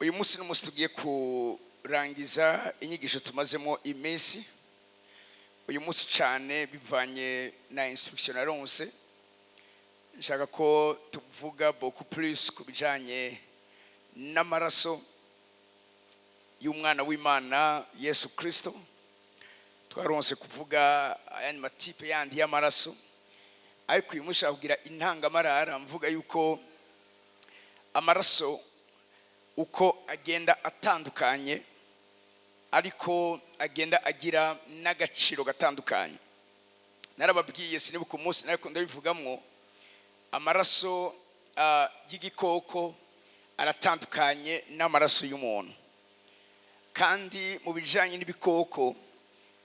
Uyu munsi n'umunsi tugiye kurangiza inyigisho tumazemo iminsi. Uyu munsi cyane, bivanye na instruction naronse, nshaka ko tuvuga beaucoup plus ku bijanye n'amaraso y'umwana w'Imana Yesu Kristo. Twaronse kuvuga ayandi ma types yandi y'amaraso, ariko uyu munsi nshaka kugira intangamarara mvuga yuko amaraso uko agenda atandukanye, ariko agenda agira n'agaciro gatandukanye. Narababwiye, sinibuka umunsi ariko ndabivugamwo, amaraso y'igikoko aratandukanye n'amaraso y'umuntu. Kandi mu bijyanye n'ibikoko,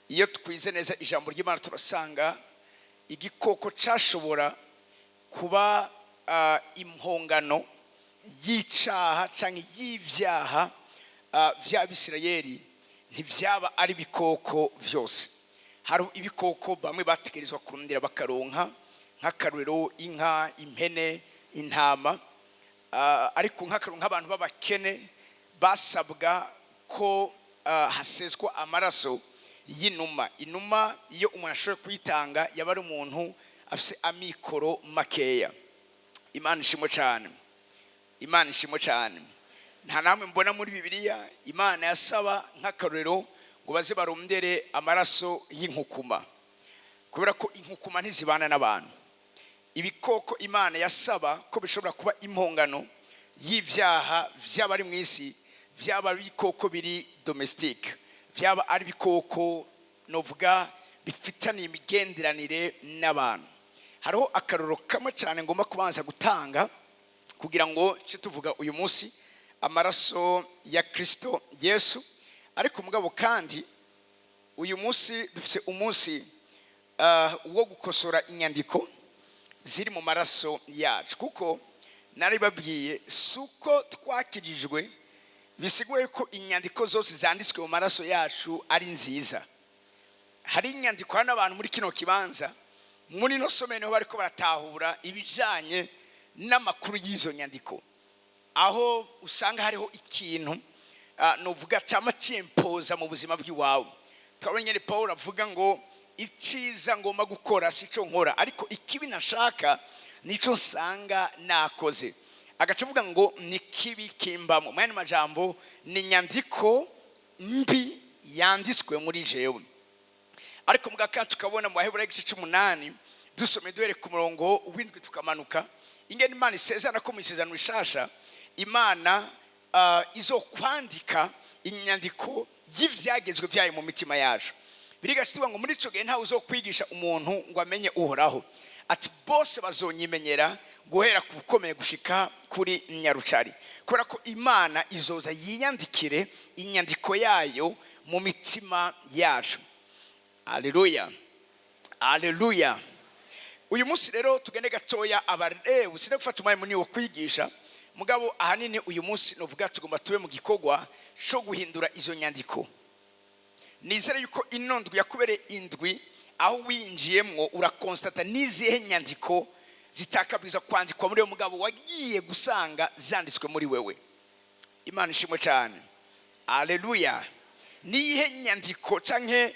iyo twize neza ijambo ry'Imana, turasanga igikoko cyashobora kuba impongano y'icaha cyangwa y'ibyaha by'Abisirayeli. Ntibyaba ari ibikoko byose. Hari ibikoko bamwe bategerezwa kurondera bakaronka, nk'akarorero inka, impene, intama. Ariko nk'akarorero nk'abantu b'abakene basabwa ko haseswa amaraso y'inuma. Inuma iyo umuntu ashoboye kuyitanga, yaba ari umuntu afite amikoro makeya. Imana ishimwe cyane, Imana ishimwe cyane. Nta namwe mbona muri Bibiliya Imana yasaba, nk'akarorero, ngo baze barondere amaraso y'inkukuma, kubera ko inkukuma ntizibana n'abantu. Ibikoko Imana yasaba ko bishobora kuba impongano y'ibyaha by'abari mu isi, byaba ari ibikoko biri domestique, byaba ari ibikoko novuga bifitaniye imigenderanire n'abantu. Hariho akarorero kamwe cyane ngomba kubanza gutanga kugira ngo cyo tuvuga uyu munsi amaraso ya Kristo Yesu. Ariko mugabo kandi uyu munsi dufite umunsi wo gukosora inyandiko ziri mu maraso yacu, kuko naribabwiye, si uko twakijijwe bisiguye ko inyandiko zose zanditswe mu maraso yacu ari nziza. Hari inyandiko hano, abantu muri kino kibanza, muri ino somero, niho bariko baratahura ibijanye n'amakuru y'izo nyandiko, aho usanga hariho ikintu novuga cyama cyempoza mu buzima bw'iwawe. Turabona nyine Paul avuga ngo: "Icyiza ngomba gukora si cyo nkora, ariko ikibi nashaka nicyo nsanga nakoze." Agaca avuga ngo ni kibi kimbamo. Mu yandi majambo, ni inyandiko mbi yanditswe muri jewe. Ariko mu kandi tukabona mu Baheburayo igice cy'umunani, dusome duhere ku murongo w'indwi tukamanuka, ingene Imana isezerana ko mu isezerano rishasha Imana izokwandika inyandiko y'ivyagezwe byayo mu mitima yacu. Biriga ngo muri ico gihe ntawe uzokwigisha umuntu ngo amenye Uhoraho, ati: "Bose bazonyimenyera, guhera ku bukomeye gushika kuri nyarucari," kubera ko Imana izoza yiyandikire inyandiko yayo mu mitima yacu. Aleluya, aleluya. Uyu munsi rero tugende gatoya Abalewi. Sida gufata umwanya munini wo kwigisha, mugabo ahanini uyu munsi novuga tugomba tube mu gikorwa cyo guhindura izo nyandiko. Nizere yuko ino ndwi yakubereye indwi aho winjiyemwo urakonsitata n'izihe nyandiko zitakabwiza kwandikwa muri uwo mugabo wagiye gusanga zanditswe muri wewe. Imana ishimwe cyane, aleluya. Niyihe nyandiko canke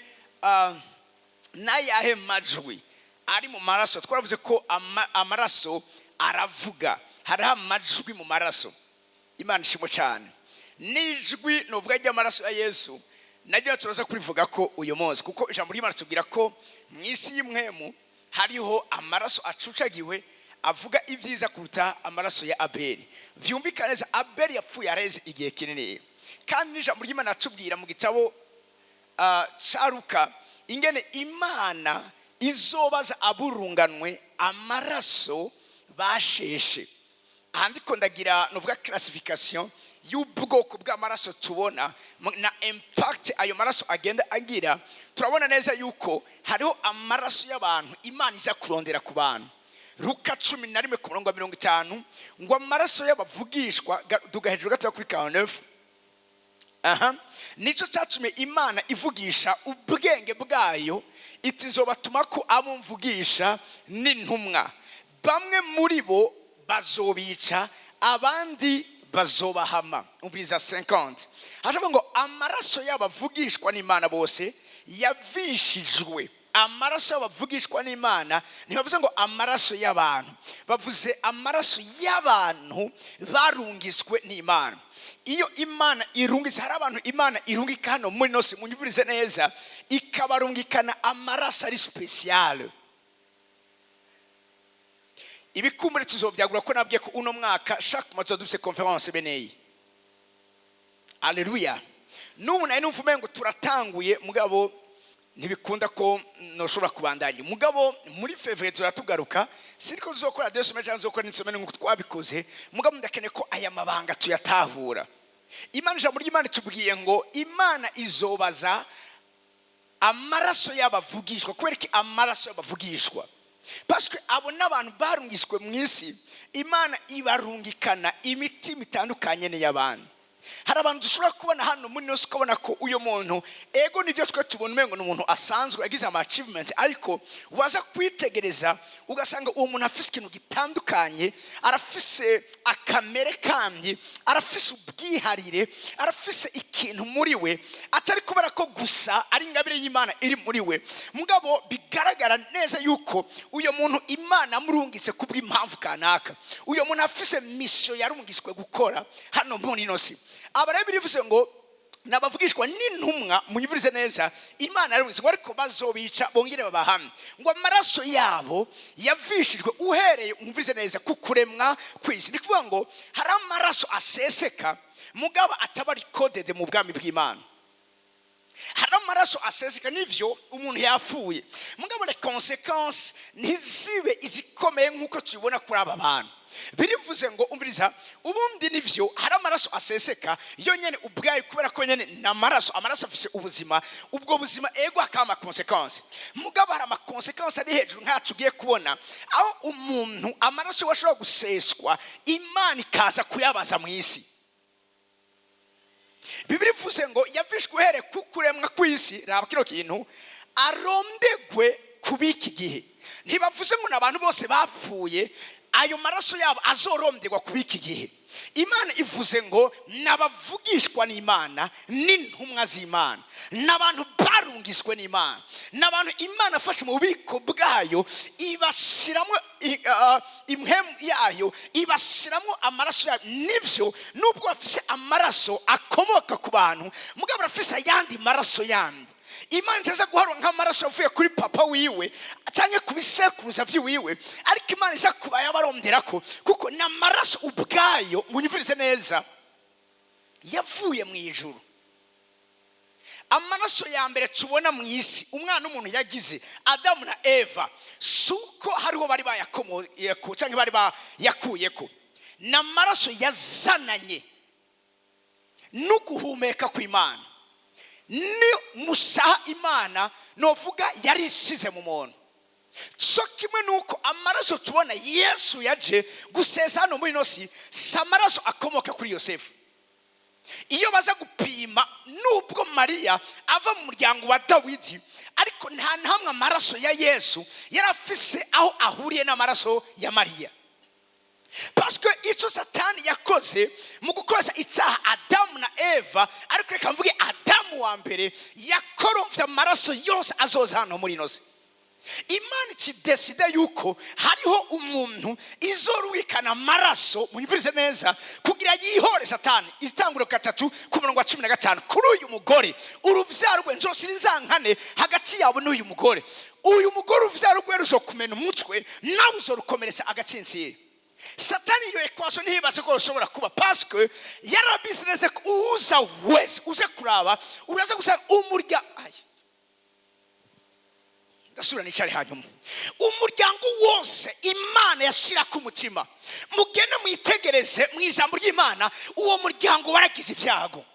n'ayahe majwi ari mu maraso? Twaravuze ko amaraso aravuga, hariho amajwi mu maraso. Imana ishimwe cyane. N'ijwi novuga ry'amaraso ya Yesu naryo turaza kurivuga ko uyu munsi, kuko ijambo ry'Imana tubwira ko mu isi y'impwemu hariho amaraso acucagiwe avuga ibyiza kuruta amaraso ya Abeli. Vyumvikana neza, Abeli yapfuye areze igihe kinini. Kandi n'ijambo ry'Imana atubwira mu gitabo ca Luka ingene Imana izobaza aburunganwe amaraso basheshe. Aha ndiko ndagira novuga classification y'ubwoko bw'amaraso tubona na impact ayo maraso agenda agira. Turabona neza yuko hariho amaraso y'abantu Imana iza kurondera ku bantu. Luka 11 ku murongo wa 50, ngo amaraso y'abavugishwa. Duga hejuru gatoya kuri 49. Aha nicyo cyatumye Imana ivugisha ubwenge bwayo iti: "Nzobatuma ko abo mvugisha n'intumwa, bamwe muri bo bazobica, abandi bazobatoteze." Bazobahama. Umviriza 50, hashavuga ngo amaraso y'abavugishwa n'Imana bose yavishijwe. Amaraso y'abavugishwa n'Imana, ntibavuze ngo amaraso y'abantu, bavuze amaraso y'abantu barungiswe n'Imana. Iyo Imana irungitse, hari abantu Imana irungika hano muri nosi, munyumvirize neza, ikabarungikana amaraso ari spécial. Ibikumbure tuzovyagura, ko nabwiye ko uno mwaka chaque mois tuzoba dufise conférence beneyi. Aleluya! N'ubu nari numva umengo turatanguye, mugabo ntibikunda ko noshobora kubandanya. Mugabo muri février turatugaruka, siriko tuzokora 2 semaines cyangwa tuzokora n'isemaine nk'uko twabikoze. Mugabo ndakeneye ko aya mabanga tuyatahura. Imana, ijambo ry'Imana itubwiye ngo Imana izobaza amaraso y'abavugishwa. Kubera ko amaraso y'abavugishwa, parce que abo n'abantu barungiswe mu isi, Imana ibarungikana imitima itandukanye n'iy'abandi. Hari abantu dushobora kubona hano muri ino si, ukabona ko uyu muntu, ego nibyo, twe tubona umengo ni umuntu asanzwe yagize ama achievement, ariko waza kwitegereza ugasanga uwo muntu afise ikintu gitandukanye, arafise akamere kandi arafise ubwiharire, arafise ikintu muri we, atari kubera ko gusa ari ingabire y'Imana iri muri we, mugabo bigaragara neza yuko uyu muntu Imana amurungitse kubw'impamvu kanaka. Uyu muntu afise mission yarungiswe gukora hano muri ino si. Aba rero birivuze ngo nabavugishwa n'intumwa, munyumvirize neza, Imana yarungitse ngo ariko bazobica bongere babahamye, ngo amaraso yabo yavishijwe uhereye, umvirize neza, ku kuremwa kw'isi. Ni kuvuga ngo hari amaraso aseseka mugabo ataba recorded mu bwami bw'Imana. Hari amaraso aseseka, nivyo, umuntu yapfuye, mugabo les conséquences ntizibe izikomeye nk'uko tubibona kuri aba bantu. Birivuze ngo, umviriza, ubundi nivyo hari amaraso aseseka yo nyene ubwayo, kubera ko nyene ni amaraso, amaraso afise ubuzima, ubwo buzima ego hakaba ama conséquences, mugabo hari ama conséquences ari hejuru nk'aya tugiye kubona, aho umuntu amaraso we ashobora guseswa, Imana ikaza kuyabaza mu isi. Bibiri ivuze ngo yavishwe uhereye ku kuremwa kw'isi. Raba kino kintu, arondegwe kubika igihe. Ntibavuze ngo ni abantu bose bapfuye ayo maraso yabo azorondegwa kubika igihe. Imana ivuze ngo n'abavugishwa n'Imana n'intumwa z'Imana, n'abantu barungiswe n'Imana, n'abantu Imana afashe mu bubiko bwayo, ibashyiramo impwemu yayo, ibashyiramo amaraso yayo. Nivyo, nubwo bafise amaraso akomoka ku bantu, mugabo barafise ayandi maraso yandi Imana itaza guharura nk'amaraso yavuye kuri papa wiwe cyangwa ku bisekuruza by'iwiwe, ariko Imana iza kuba yabarondera ko kuko ni amaraso ubwayo, munyumvirize neza, yavuye mu ijuru. Amaraso ya mbere tubona mu isi umwana w'umuntu yagize, Adamu na Eva, si uko hariho bari bayakomoyeko cyangwa bari bayakuyeko, ni amaraso yazananye no guhumeka kw'Imana, ni musaha Imana novuga yari isize mu muntu. So kimwe nuko amaraso tubona Yesu yaje gusesa hano muri ino si, si amaraso akomoka kuri Yosefu. Iyo baza gupima, nubwo Mariya ava mu muryango wa Dawidi, ariko nta na hamwe amaraso ya Yesu yari afise aho ahuriye n'amaraso ya Mariya, parce que icyo Satani yakoze mu gukoresha icyaha Adamu na Eva, ariko reka mvuge Adamu wa mbere, yakoromvye amaraso yose azoza hano muri ino si. Imana ikidécida yuko hariho umuntu izorwikana amaraso, munyumvirize neza, kugira yihore Satani. Itanguro 3 ku murongo wa 15: kuri uyu mugore uruvyaro rwe nzoshyira inzankane hagati yawe n'uyu mugore, uyu mugore uruvyaro rwe ruzokumena umutwe, nawe uzorukomeretsa agatsinsiro. Satani iyo équation ntibaze ko rushobora kuba, parce que yarabizi neza ko uza wese uze kuraba uraza gusanga umurya. Ay, ndasubira nicare. Hanyuma umuryango wose Imana yashyira ku mutima, mugende mwitegereze mu ijambo ry'Imana, uwo muryango waragize ibyago.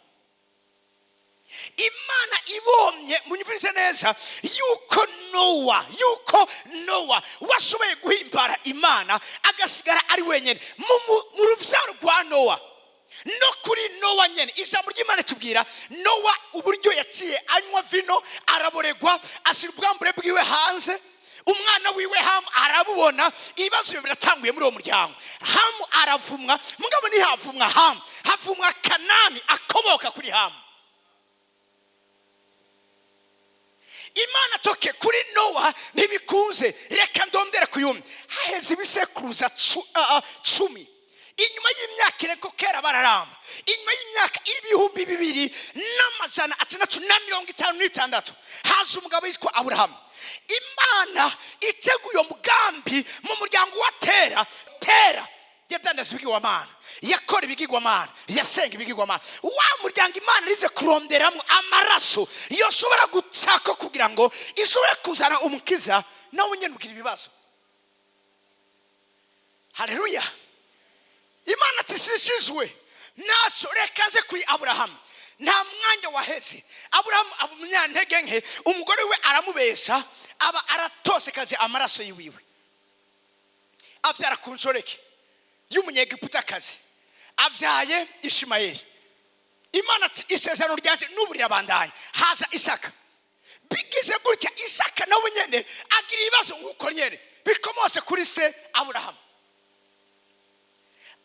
Imana ibonye, munyumvirize neza, yuko Nowa washoboye guhimbara Imana agasigara ari wenyine mu rubyaro rwa Nowa, no kuri Nowa nyine ijambo ry'Imana tubwira Nowa uburyo yaciye anywa vino, araboregwa, ashyira ubwambure bwiwe hanze. Umwana wiwe Hamu arabubona. Ibibazo biratanguye muri uwo muryango. Hamu aravumwa, mugabo ntihavumwa Hamu, havumwa Kanani akomoka kuri Hamu. Imana toke kuri Nowa ntibikunze, reka ndondere kuyumwe. Haheze ibisekuruza 10, inyuma y'imyaka ine, ko kera bararamba, inyuma y'imyaka 2656 haza umugabo witwa Aburahamu. Imana iteguye umugambi mu muryango wa Tera. Tera yadandaza ibigirwamana, yakora ibigirwamana, yasenga ibigirwamana. Wa muryango Imana rize kuronderamo amaraso yoshobora gutsako kugira ngo ishobore kuzana umukiza, nawe nyine ugira ibibazo. Haleluya! Imana ati sishizwe naco, reka nze kuri Aburahamu. Nta mwanya waheze, Aburahamu aba umunyantege nke, umugore we aramubesha, aba aratosekaje amaraso yiwiwe, avyara ku nshoreke y'umunyegiputakazi, avyaye Ishimayeli. Imana ati isezerano ryanje n'ubu rirabandanya. Haza Isaka. Bigize gutya, Isaka nawe nyene agira ibibazo nk'uko nyene bikomotse kuri se Aburahamu.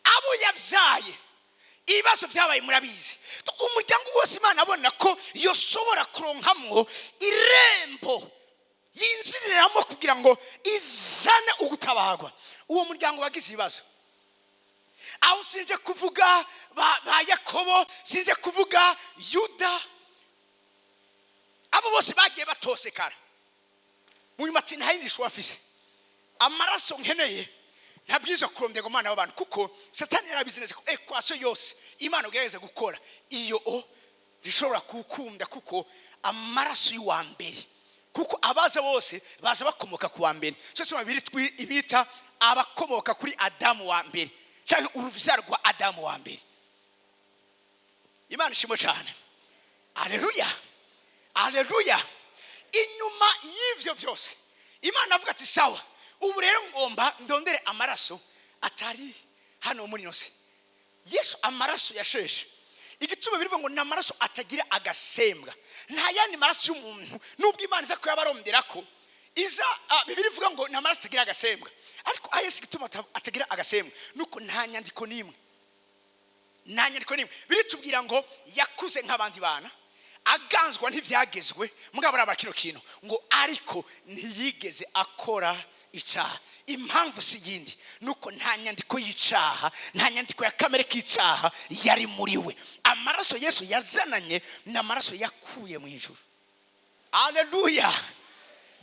Abo yavyaye ibibazo vyabaye murabizi. Umuryango wose Imana abona ko yoshobora kuronkamwo irembo yinjiriramo kugira ngo izane ugutabarwa, uwo muryango wagize ibibazo. Aho sinje kuvuga ba Yakobo, sinje kuvuga Yuda, abo bose bagiye batosekara. Munyuma ati nta yindi shuwa mfise, amaraso nkeneye ntabwirizwa kurondera umwana w'abantu, kuko Satani yarabizi neza ko ekwasiyo yose Imana ugerageza gukora iyo o rishobora kuwukunda, kuko amaraso y'uwa mbere, kuko abaza bose baza bakomoka ku wa mbere. Cyo cyo babiri ibita abakomoka kuri Adamu wa mbere, cyangwa uruvyaro rwa Adamu wa mbere. Imana ishimwe cyane. Haleluya, haleluya! Inyuma y'ivyo byose Imana avuga ati sawa, ubu rero ngomba ndondere amaraso atari hano muri yose. Yesu amaraso yasheshe igituma birivuga ngo ni amaraso atagira agasembwa, nta yandi maraso y'umuntu, nubwo Imana iza kuyabarondera ko iza. Bibiliya ivuga ngo ni amaraso atagira agasembwa, ariko Yesu igituma atagira agasembwa nuko nta nyandiko n'imwe, nta nyandiko n'imwe biritubwira ngo yakuze nk'abandi bana, aganzwa ntibyagezwe. Mugabo araba kino kintu ngo ariko ntiyigeze akora icaha. Impamvu si yindi, nuko nta nyandiko y'icaha, nta nyandiko ya kamere k'icaha yari muri we. Amaraso Yesu yazananye ni amaraso yakuye mu ijuru. Aleluya!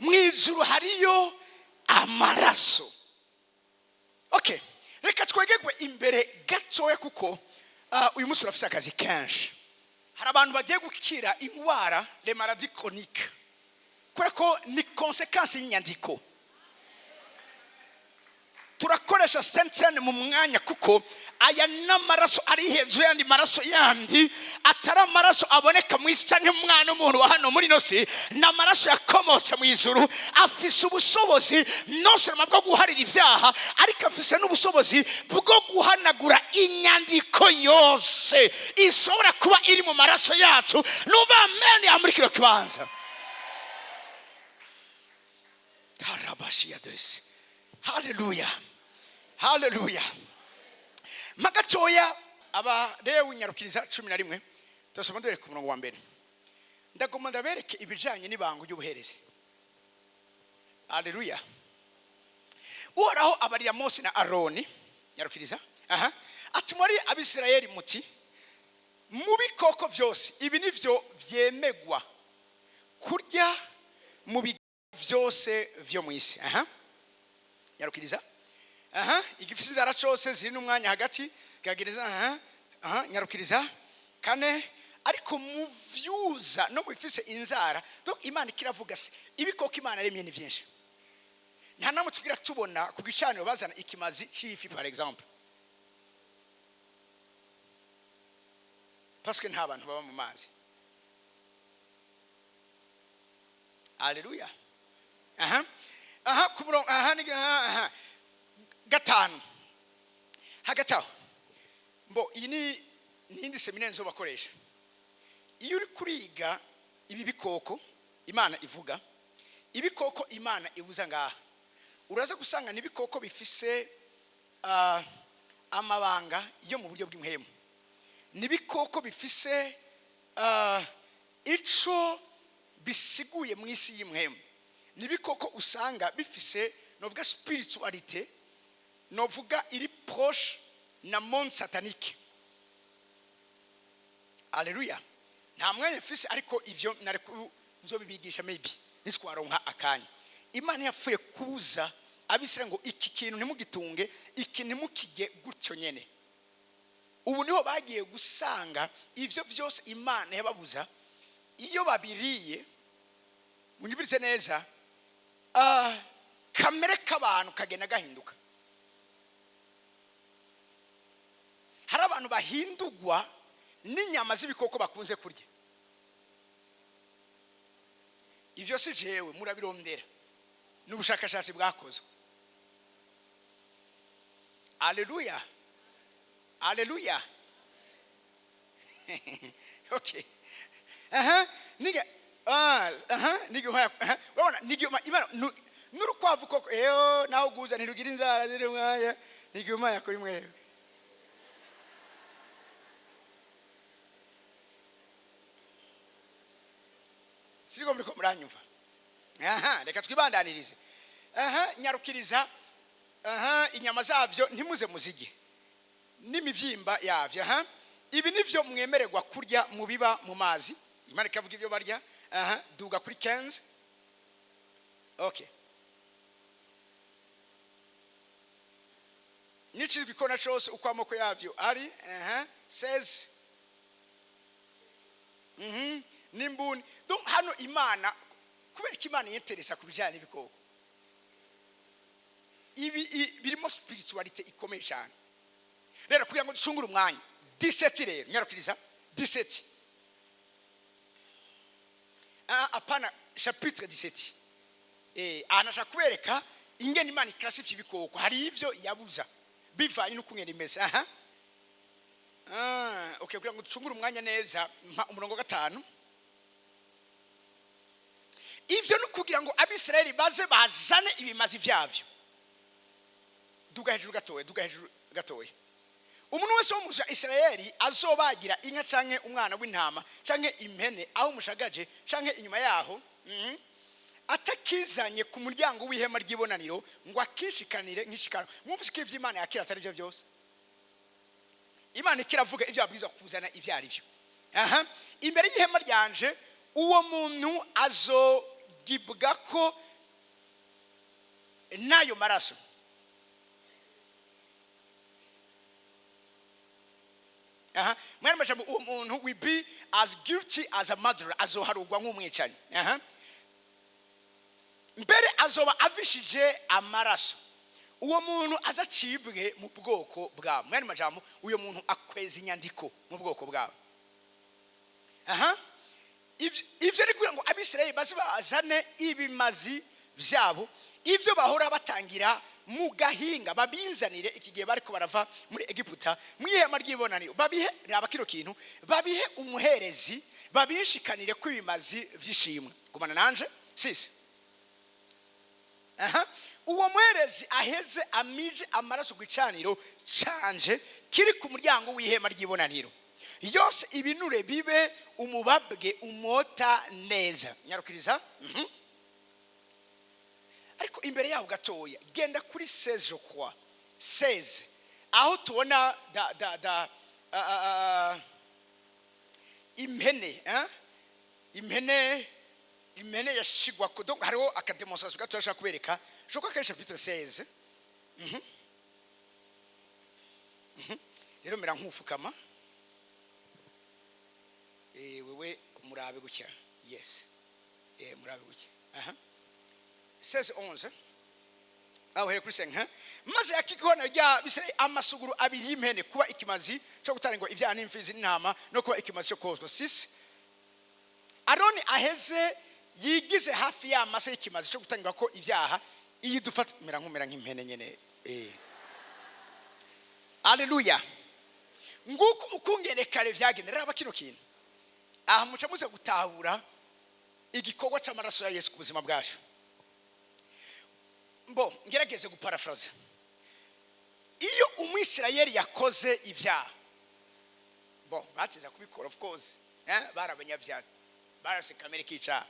Mu ijuru hariyo amaraso. Okay, reka twegegwe imbere gatoya, kuko uyu munsi turafise akazi kenshi. Hari abantu bagiye gukira indwara, les maladies chroniques, kubera ko ni conséquence y'inyandiko. Turakoresha sentene mu mwanya, kuko aya n'amaraso ari hejuru y'andi maraso yandi, atari amaraso aboneka mu isi cyangwa umwana w'umuntu wa hano muri ino si. Ni amaraso yakomotse mu ijuru, afise ubushobozi non seulement bwo guharira ibyaha, ariko afise n'ubushobozi bwo guhanagura inyandiko yose ishobora kuba iri mu maraso yacu. Numva amen ya muri kino kibanza. Tarabashiya desi. Haleluya, haleluya! Magatoya Abalewi, nyarukiriza 11, turasoma duhere ku murongo wa mbere. Ndagomba ndabereke ibijanye n'ibango ry'ubuherezi. Haleluya! Uhoraho abarira Mose na Aroni, nyarukiriza aha, ati muri Abisirayeli muti mu bikoko vyose ibi nivyo vyemegwa kurya mu vyose vyo mu isi. Aha, nyarukiriza aha, igifisi inzara cose ziri n'umwanya hagati kagereza. Aha, aha, nyarukiriza kane. Ariko mu vyuza no mu bifise inzara. Donc Imana ikiravuga se ibikoko Imana yaremye ni vyinshi, nta namwe tugira tubona ku gicaniro bazana ikimazi c'ifi par exemple, parce que nta bantu baba mu mazi. Haleluya! Aha, aha, ku murongo aha ni aha, aha gatanu. Hagati aho mbo iyi ni n'indi seminari nzobakoresha. Iyo uri kuriga ibi bikoko Imana ivuga, Ibikoko Imana ibuza ngaha, uraza gusanga n'ibikoko bifise amabanga yo mu buryo bw'impwemu, n'ibikoko bifise ico bisiguye mu isi y'impwemu, n'ibikoko usanga bifise, novuga, spiritualité, novuga iri proche na monde satanique. Aleluya! Nta mwanya mfise, ariko ivyo nari nzobibigisha maybe nitwaronka akanya. Imana yapfuye kubuza Abisirayeli ngo iki kintu ntimugitunge, iki ntimukige gutyo nyene. Ubu niho bagiye gusanga ivyo vyose Imana yababuza, iyo babiriye, munyumvirize neza, kamere k'abantu kagenda gahinduka. Hari abantu bahindugwa n'inyama z'ibikoko bakunze kurya. Ivyo si jewe, murabirondera, n'ubushakashatsi bwakozwe. Aleluya, aleluya! Okay, aha niga, aha niga, aha urabona niga Imana n'urukwavu koko eyo naho guza ntirugira inzara ziri mwaya niga umaya kuri mwebwe. Siriko muriko muranyumva? Aha reka twibandanirize. Aha nyarukiriza. Aha inyama zavyo ntimuze muzige n'imivyimba yavyo. Aha ibi nivyo mwemererwa kurya mu biba mu mazi. Imana ikavuga ibyo barya. Aha duga kuri 15. Okay, n'ikizwi ikona cose uko amoko yavyo ari. Aha 16. N'imbuni. Donc hano Imana, kubera ko Imana yinteresa ku bijyanye n'ibikoko, ibi birimo spiritualité ikomeye cyane. Rero kugira ngo ducungure umwanya, 17 rero nyarukiriza 17. Apana, chapitre 17. Anashaka kubereka ingene Imana iclassifie ibikoko. Hari ivyo yabuza bivanye n'ukungene imeze. Aha, okay, kugira ngo ducungure umwanya neza, mpa umurongo wa 5. Ivyo ni kugira ngo Abisirayeli baze bazane ibimazi vyavyo. Duga hejuru gatoya, duga hejuru gatoya. Umuntu wese wo mu nzu ya Isirayeli azobagira inka canke umwana w'intama canke impene aho umushagaje canke inyuma yaho, atakizanye ku muryango w'ihema ry'ibonaniro ngo akishikanire nk'ishikano. Mwumvise ko ivy'Imana yakira atari byo byose. Imana ikiravuga ivyo yabwirizwa kuzana ivyo ari byo. Aha imbere y'ihema ryanje, uwo muntu azogibwa ko n'ayo maraso. Aha mwene majambo, uwo muntu will be as guilty as a murderer, azoharugwa nk'umwicanyi. Aha mbere azoba avishije amaraso. Uwo muntu azacibwe mu bwoko bwabo. Mwene majambo, uyo muntu akweza inyandiko mu bwoko bwabo. Aha ivyo ni kugira ngo Abisirayeli baze bazane ibimazi vyabo, ivyo bahora batangira mu gahinga, babinzanire iki gihe bariko barava muri Egiputa mu ihema ry'ibonaniro. Babihe, raba kino kintu, babihe umuherezi, babishikanire ko ibimazi vy'ishimwe. Gumana nanje sisi. Aha uwo muherezi aheze amije amaraso ku gicaniro canje kiri ku muryango w'ihema ry'ibonaniro, yose ibinure bibe umubabwe umota neza. Nyarukiriza. Ariko imbere yaho gatoya, genda kuri 16, je crois 16, aho tubona da da da impene, hein? Impene yashigwa ko. Donc hariho akademonstration gato ashaka kubereka. Je crois que chapitre 16. Rero mera nk'ufukama. Wewe murabe gutya. Yes, murabe gutya. Aha 16 11, aho here kuri 5. Maze akigona rya Bisirayeli amasuguru abiri y'impene kuba ikimazi cyo gutangwa ibyaha, n'imfizi n'intama no kuba ikimazi cyo kozwa. 6, Aroni aheze yigize hafi y'amase y'ikimazi cyo gutangwa ko ibyaha. Iyi dufata mera nkumera nk'impene nyene. Aleluya! Nguko ukungene kare vyagenda. Raba kino kintu aha, muca muze gutahura igikorwa c'amaraso ya Yesu ku buzima bwacu. Mbo ngerageze guparafraza. Iyo Umwisirayeli yakoze ibyaha, bo bateza kubikora, of course, bari abanyabyaha, barase kamere k'icaha.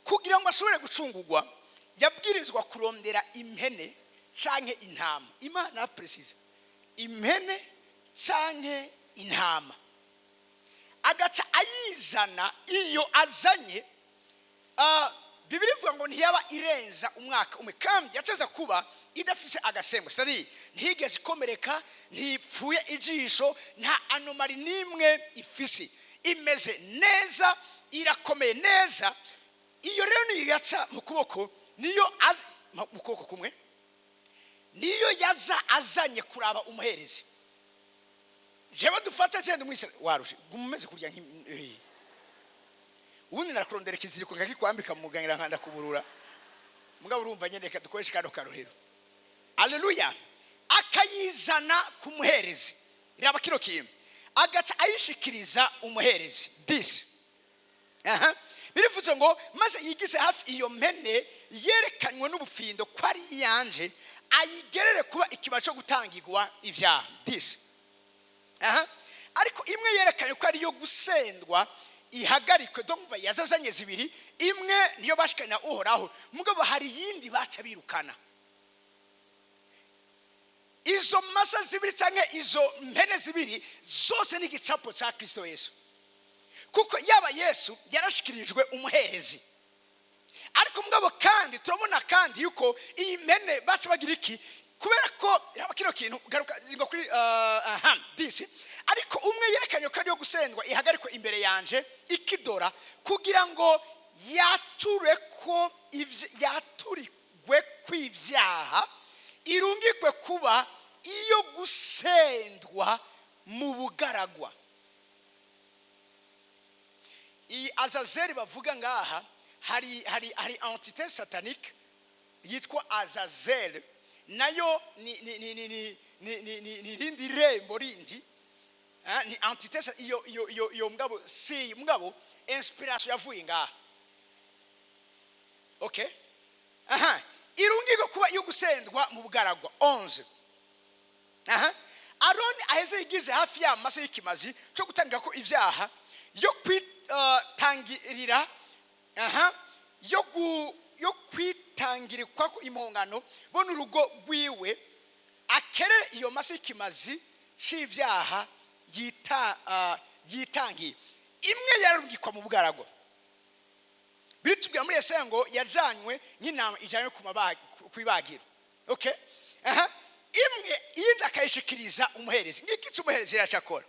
Kugira ngo ashobore gucungurwa, yabwirizwa kurondera impene canke intama. Imana précise impene canke intama, agaca ayizana. Iyo azanye, Bibiri ivuga ngo ntiyaba irenza umwaka umwe, kandi yateza kuba idafise agasembo, c'est-à-dire ntiyigeze ikomereka, ntipfuye ijisho, nta anomalie n'imwe ifise, imeze neza, irakomeye neza. Iyo rero niyo yaca mu kuboko, niyo mu kuboko kumwe, niyo yaza azanye kuraba umuherezi. Jewe dufate genda umwise warushe, guma umeze kurya nk'i ubundi narakurondera ikiziriko nkakikwambika mu muganira, nkanda kuburura. Mugabo urumva nyene, reka dukoreshe kano karorero. Aleluya. Akayizana ku muherezi. Raba kino kintu, agaca ayishikiriza umuherezi. Disi aha birivuze ngo: maze yigize hafi iyo mpene yerekanywe n'ubufindo ko ari iyanje, ayigerere kuba ikiba cyo gutangirwa ibyaha. Disi aha, ariko imwe yerekanye ko ariyo gusendwa ihagarikwe. Donc yazazanye zibiri, imwe niyo bashikana Uhoraho, mugabo hari iyindi baca birukana. Izo masa zibiri cyangwa izo mpene zibiri zose ni igicapo cya Kristo Yesu, kuko yaba Yesu yarashikirijwe umuherezi. Ariko mugabo kandi turabona kandi yuko iyi mpene baca bagira iki? Kubera ko raba kino kintu, garuka ngo kuri aha disi: ariko umwe yerekanye ko ariyo gusendwa ihagarikwe imbere yanje ikidora, kugira ngo yature ko yaturigwe kw'ivyaha, irungikwe kuba iyo gusendwa mu bugaragwa. Iyi Azazeli bavuga ngaha, hari entité satanique yitwa Azazel, nayo ni irindi rembo rindi. Ni entité iyo mugabo si mugabo inspiration yavuye ngaha. Okay, aha irungikwe kuba iyo gusendwa mu bugaragwa. 11 aha: Aroni aheze yigize hafi ya mase y'ikimazi cyo gutangira ko ibyaha yo kwitangirira, aha yo kwitangirikwa ko impongano bo n'urugo rwiwe, akerere iyo mase y'ikimazi cy'ibyaha yitangiye. Imwe yararungikwa mu bugaragwa. Biritubwira muri Yesaya ngo yajanywe nk'intama ijanywe ku ibagiro. Okay, aha imwe, iyindi akayishikiriza umuherezi. Ngiki icyo umuherezi yacakora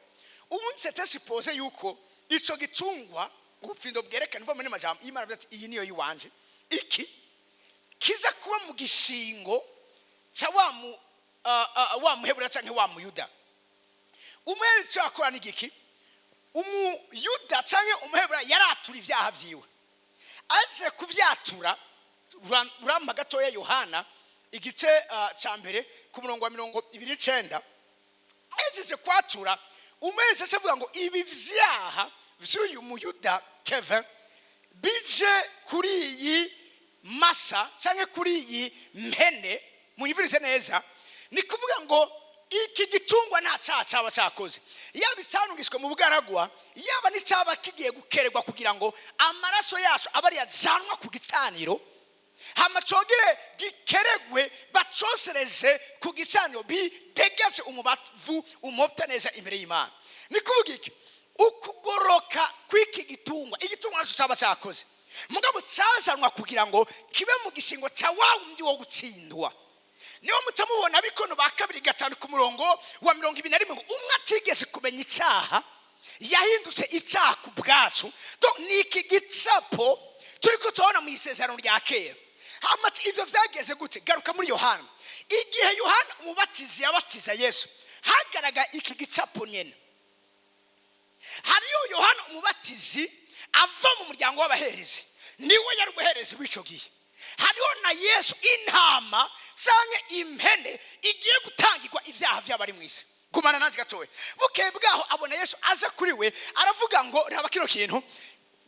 ubundi, c'était supposé yuko ico gitungwa ubufindo bwerekana uva muri majambo Imana avuze ati: "Iyi niyo yiwanje." Iki kiza kuba mu gishingo cya wa Muhebura canke wa Muyuda. Umuherezi icyo akora ni igiki? Umuyuda canke Umuhebura yaratura ivyaha vyiwe. Aze kuvyatura, urampa gatoya Yohana igice ca mbere ku murongo wa 29. Ahejeje kwatura, umuherezi aca avuga ngo: "Ibi vyaha vy'uyu Muyuda Kevin bije kuri iyi masa canke kuri iyi mpene." Munyumvirize neza, ni kuvuga ngo iki gitungwa nta cyaha cyaba cyakoze, yaba icyanungiswe mu bugaragwa, yaba n'icyaba kigiye gukererwa kugira ngo amaraso yacu abe ari yajyanwa ku gicaniro, hama congere gikeregwe, bacosereze ku gicaniro, bitegeze umubavu umopta neza imbere y'Imana. Ni kuvuga iki? Ukugoroka kw'iki gitungwa, igitungwa nacyo cyaba cyakoze, mugabo cyazanwa kugira ngo kibe mu gishingo cya wa wundi wo gutsindwa. Niyo muca mubona bikono ba kabiri 5 ku murongo wa 21 ngo: "Umwe atigeze kumenya icyaha yahindutse icyaha ku bwacu." Donc ni iki gicapo turi ko turabona mu isezerano rya kera. Hama ati, ivyo vyageze gute? Garuka muri Yohana. Igihe Yohana Umubatizi yabatiza Yesu, hagaragara iki gicapo nyene. Hariyo Yohana Umubatizi ava mu muryango w'abaherezi, niwe yari umuherezi w'icyo gihe. Hariho na Yesu, intama cyangwa impene igiye gutangirwa ibyaha by'abari mu isi. Gumana nanjye gatoya. Bukeye bwaho abona Yesu aza kuri we, aravuga ngo: raba kino kintu.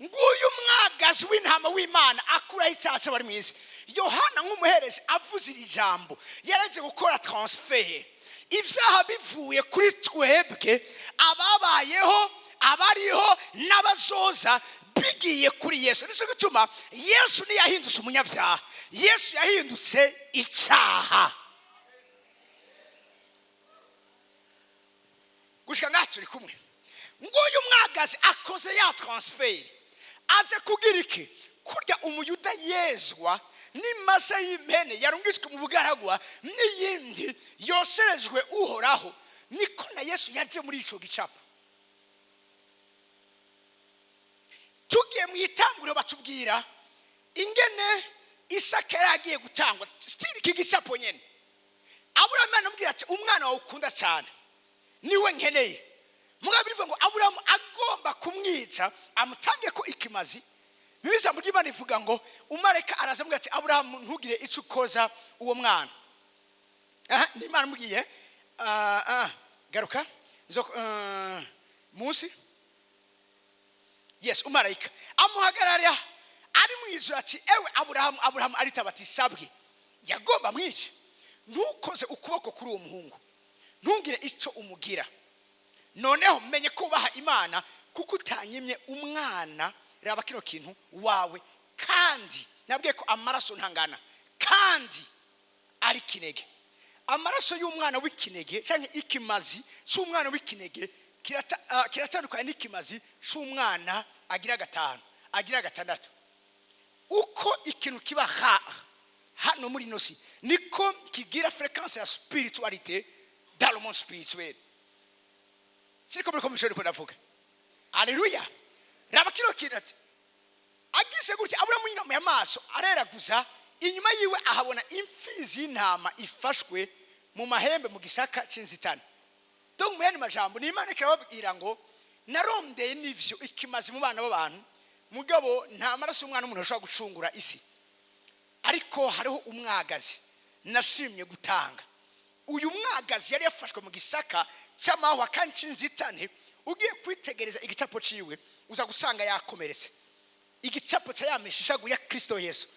Nguyu mwagazi w'intama w'Imana akuraho icyaha cy'abari mu isi. Yohana nk'umuherezi avuze iri jambo, yaraje gukora transfert, ibyaha bivuye kuri twebwe ababayeho, abariho n'abazoza, bigiye kuri Yesu. Nicyo gituma Yesu ntiyahindutse umunyabyaha, Yesu yahindutse icyaha. Gushika ngaha turi kumwe? Nguyu mwagazi akoze ya transfert, aje kugira iki? Kurya Umuyuda yezwa n'imasa y'impene yarungiswe mu bugaragwa n'iyindi yoserejwe Uhoraho, niko na Yesu yaje muri ico gicapo. Tugiye mu itanguriro, batubwira ingene Isaka yari agiye gutangwa, still iki gicapo nyene. Aburahamu aramubwira ati: "Umwana wawe ukunda cyane niwe nkeneye." Mugabo bivuga ngo Aburahamu agomba kumwica amutange ko ikimazi. Bibiliya, ijambo ry'Imana ivuga ngo umareka araza amubwira ati: "Aburahamu, ntugire icyo ukoza uwo mwana." Aha ni Imana amubwiye. Garuka munsi. Yes, umarayika amuhagarara ari mu ijuru ati: "Ewe Aburahamu, Aburahamu!" Aritaba ati: "Sabwe." Yagomba mwice. "Ntukoze ukuboko kuri uwo muhungu, ntugire icyo umugira. Noneho menye ko ubaha Imana, kuko utanyimye umwana, raba kino kintu, wawe." Kandi nabwiye ko amaraso ntangana kandi ari kinege. Amaraso y'umwana w'ikinege cyangwa ikimazi cy'umwana w'ikinege kiratandukanye n'ikimazi cy'umwana agira gatanu, agira gatandatu. Uko ikintu kiba hano muri ino si, niko kigira fréquence ya spiritualité dans le monde spirituel. Siriko muri ko niko ndavuga? Aleluya! Raba kino kintu ati agize gutya, Aburamu yinamuye amaso, areraguza inyuma yiwe, ahabona imfizi y'intama ifashwe mu mahembe mu gisaka cy'inzitane. Donc mu yandi majambo, ni Imana ikababwira ngo: "Narondeye n'ivyo ikimazi mu bana b'abantu, mugabo nta maraso y'umwana w'umuntu ashobora gucungura isi, ariko hariho umwagazi nashimye gutanga." Uyu mwagazi yari yafashwe mu gisaka cy'amahwa kandi cy'inzitane. Ugiye kwitegereza igicapo ciwe, uza gusanga yakomeretse. Igicapo cya ya mishishagu ya Kristo Yesu,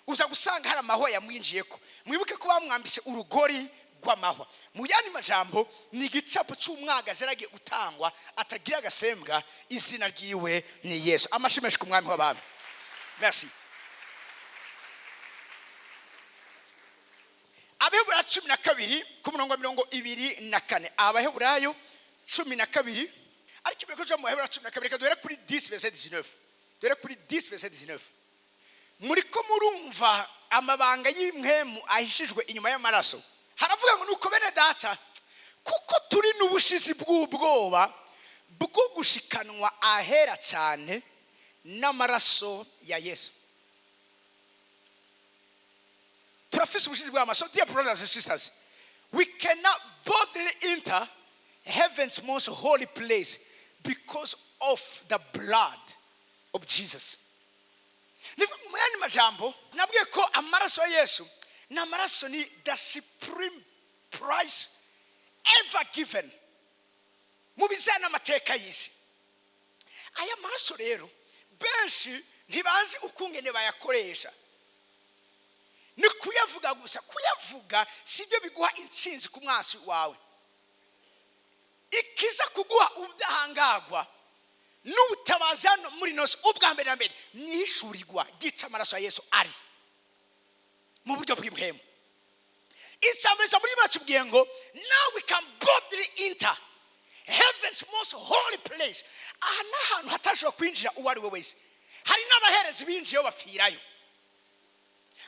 uza gusanga hari amahwa yamwinjiyeko. Mwibuke ko bamwambitse urugori rw'amahwa. Mu yandi majambo, ni igicapo cy'umwagazi yaragiye gutangwa atagira agasembwa. Izina ryiwe ni Yesu. Amashyi menshi ku Mwami w'abami. Merci. Abaheburayo 12 ku murongo wa 24. Abaheburayo 12, ariko imbere ko tuja mu Baheburayo 12, reka duhere kuri 10 verset 19. Duhere kuri 10 verset 19. Muriko murumva amabanga y'impwemu ahishijwe inyuma y'amaraso. Haravuga ngo: "Nuko bene data, kuko turi n'ubushizi bw'ubwoba bwo gushikanwa ahera cyane n'amaraso ya Yesu." Turafise ubushizi bw'amaso. Dear brothers and sisters, we cannot boldly enter heaven's most holy place because of the blood of Jesus. Mu yandi majambo, nabwiye ko amaraso ya Yesu ni amaraso, ni the supreme price ever given mu bijyanye n'amateka y'isi. Aya maraso rero, benshi ntibazi ukungene bayakoresha. Ni kuyavuga gusa, kuyavuga sibyo biguha intsinzi ku mwasi wawe. Ikiza kuguha ubudahangarwa n'ubutabazi hano muri ino si, ubwa mbere na mbere, ni ihishurirwa ryica amaraso ya Yesu ari mu buryo bw'impwemu. Ijambo riza muri batubwiye ngo: "Now we can boldly enter heaven's most holy place." Aha ni ahantu hatashobora kwinjira uwo ari we wese. Hari n'abaherezi binjiyeyo bapfirayo.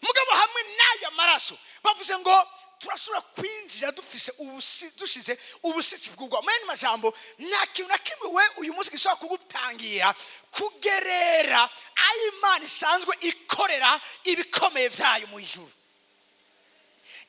Mugabo hamwe n'aya maraso, bavuze ngo turashobora kwinjira dufise dushize ubusitsi bw'ubwo. Mu yandi majambo, nta kintu na kimwe we uyu munsi gishobora kugutangira kugerera aho Imana isanzwe ikorera ibikomeye byayo mu ijuru.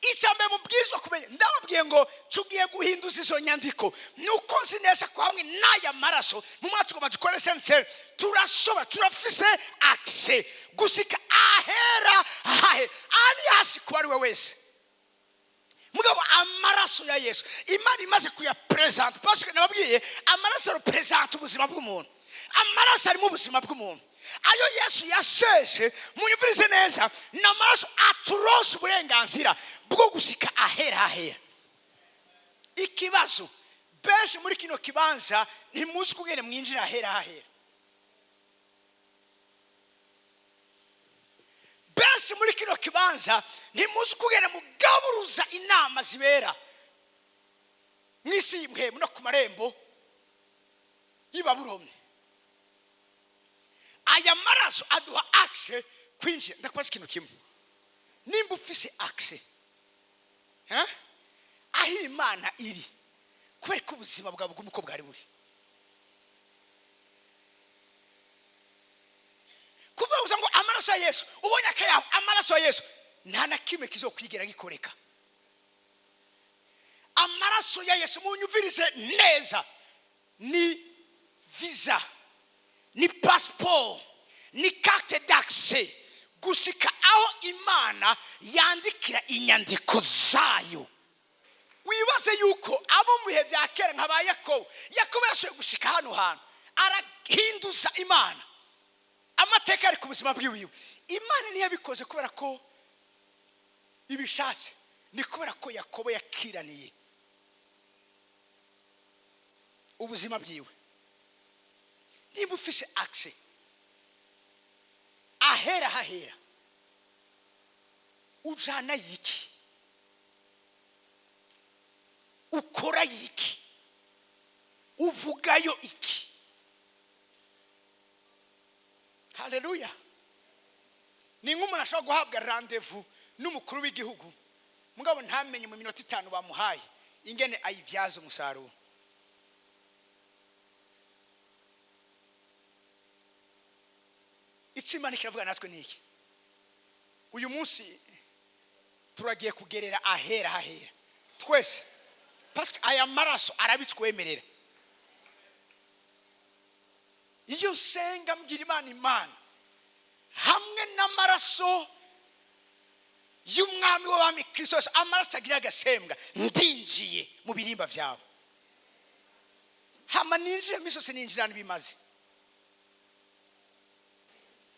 Icya mbere mubwirizwa kumenya, ndababwiye ngo tugiye guhinduza izo nyandiko, ni uko nzi neza ko hamwe n'aya maraso mu mwaka tugomba dukore senseri, turashobora, turafise accès gusika ahera hahe ari hasi kuba ari we wese. Mugabo amaraso ya Yesu, Imana imaze kuyapresenta, parce que nababwiye amaraso representa ubuzima bw'umuntu. Amaraso arimo ubuzima bw'umuntu. Ayo Yesu yasheshe, munyumvirize neza, ni amaraso aturonsa uburenganzira bwo gushika ahera ahera. Ikibazo, benshi muri kino kibanza ntimuzi kugene mwinjira ahera ahera. Benshi muri kino kibanza ntimuzi kugene mugaburuza inama zibera mw'isi y'imhemu no ku marembo y'Ibaburoni. Aya maraso aduha accès kwinjira. Ndakubaza ikintu kimwe: nimba ufise accès, eh, aho Imana iri, kubera ko ubuzima bwawe buguma uko bwari buri, kuvuga gusa ngo amaraso ya Yesu, ubonye akayaho amaraso ya Yesu, nta na kimwe kizokwigera gikoreka. Amaraso ya Yesu, munyumvirize neza, ni visa, ni passport, ni carte d'accès gushika aho Imana yandikira inyandiko zayo. Wibaze yuko abo mu bihe bya kera nka ba Yakobo, Yakobo yashoboye gushika hano hantu arahinduza Imana amateka ari ku buzima bwiwiwe. Imana ntiyabikoze kubera ko ibishatse, ni kubera ko Yakobo yakiraniye ubuzima bwiwe. Niba ufise accès ahera hahera, ujana yiki? Ukora yiki? Uvugayo iki? Haleluya! Ni nk'umuntu ashobora guhabwa rendez-vous n'umukuru w'igihugu, mugabo ntamenye mu minota 5 bamuhaye ingene ayivyaza umusaruro. Icyo Imana kiravuga natwe ni iki? Uyu munsi turagiye kugerera ahera hahera twese, parce aya maraso arabitwemerera. Iyo nsenga mbwira Imana, Imana, hamwe n'amaraso y'umwami w'abami Kristo Yesu, amaraso agira agasembwa, ndinjiye mu birimba byawe. Hama ninjire mu isose, ninjira n'ibimaze,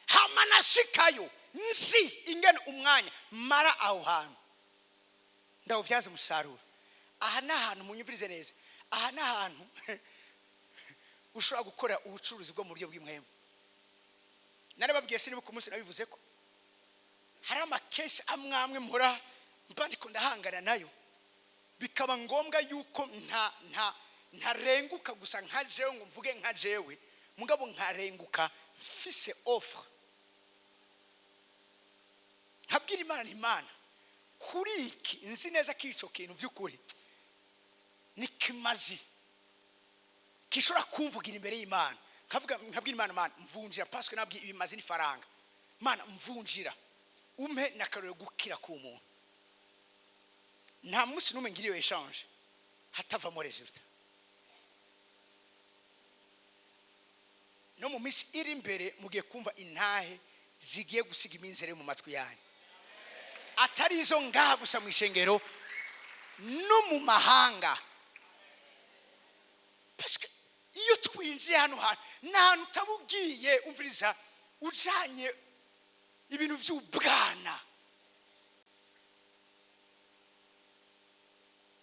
hama nashikayo nzi ingene umwanya mara aho hantu ndawubyaza umusaruro. Aha ni ahantu, munyumvirize neza, aha ni ahantu ushobora gukora ubucuruzi bwo mu buryo bw'impwemu. Narababwiye, sinibuka umunsi nabivuze ko hari amakesi amwe amwe mpora mba ndiko ndahangana nayo, bikaba ngombwa yuko nta nta ntarenguka gusa nka jewe ngo mvuge nka jewe, mugabo nkarenguka mfise offre, nkabwira Imana nti: "Imana, kuri iki nzi neza ko ico kintu vy'ukuri ni kimazi gishobora kumvugira imbere y'Imana." Nkavuga, nkabwira Imana: "Mana, mvunjira," parce que nabwiye ibimazi n'ifaranga. "Mana, mvunjira, umpe n'akarorero gukira ku muntu." Nta munsi n'umwe ngira iyo échange hatavamo résultat. No mu minsi iri imbere mugiye kumva intahe zigiye gusiga iminzere mu matwi yanyu, atari izo ngaha gusa mu ishengero, no mu mahanga. Parce que iyo twinjiye hano hantu, ni ahantu utaba ugiye, umviriza, ujanye ibintu by'ubwana.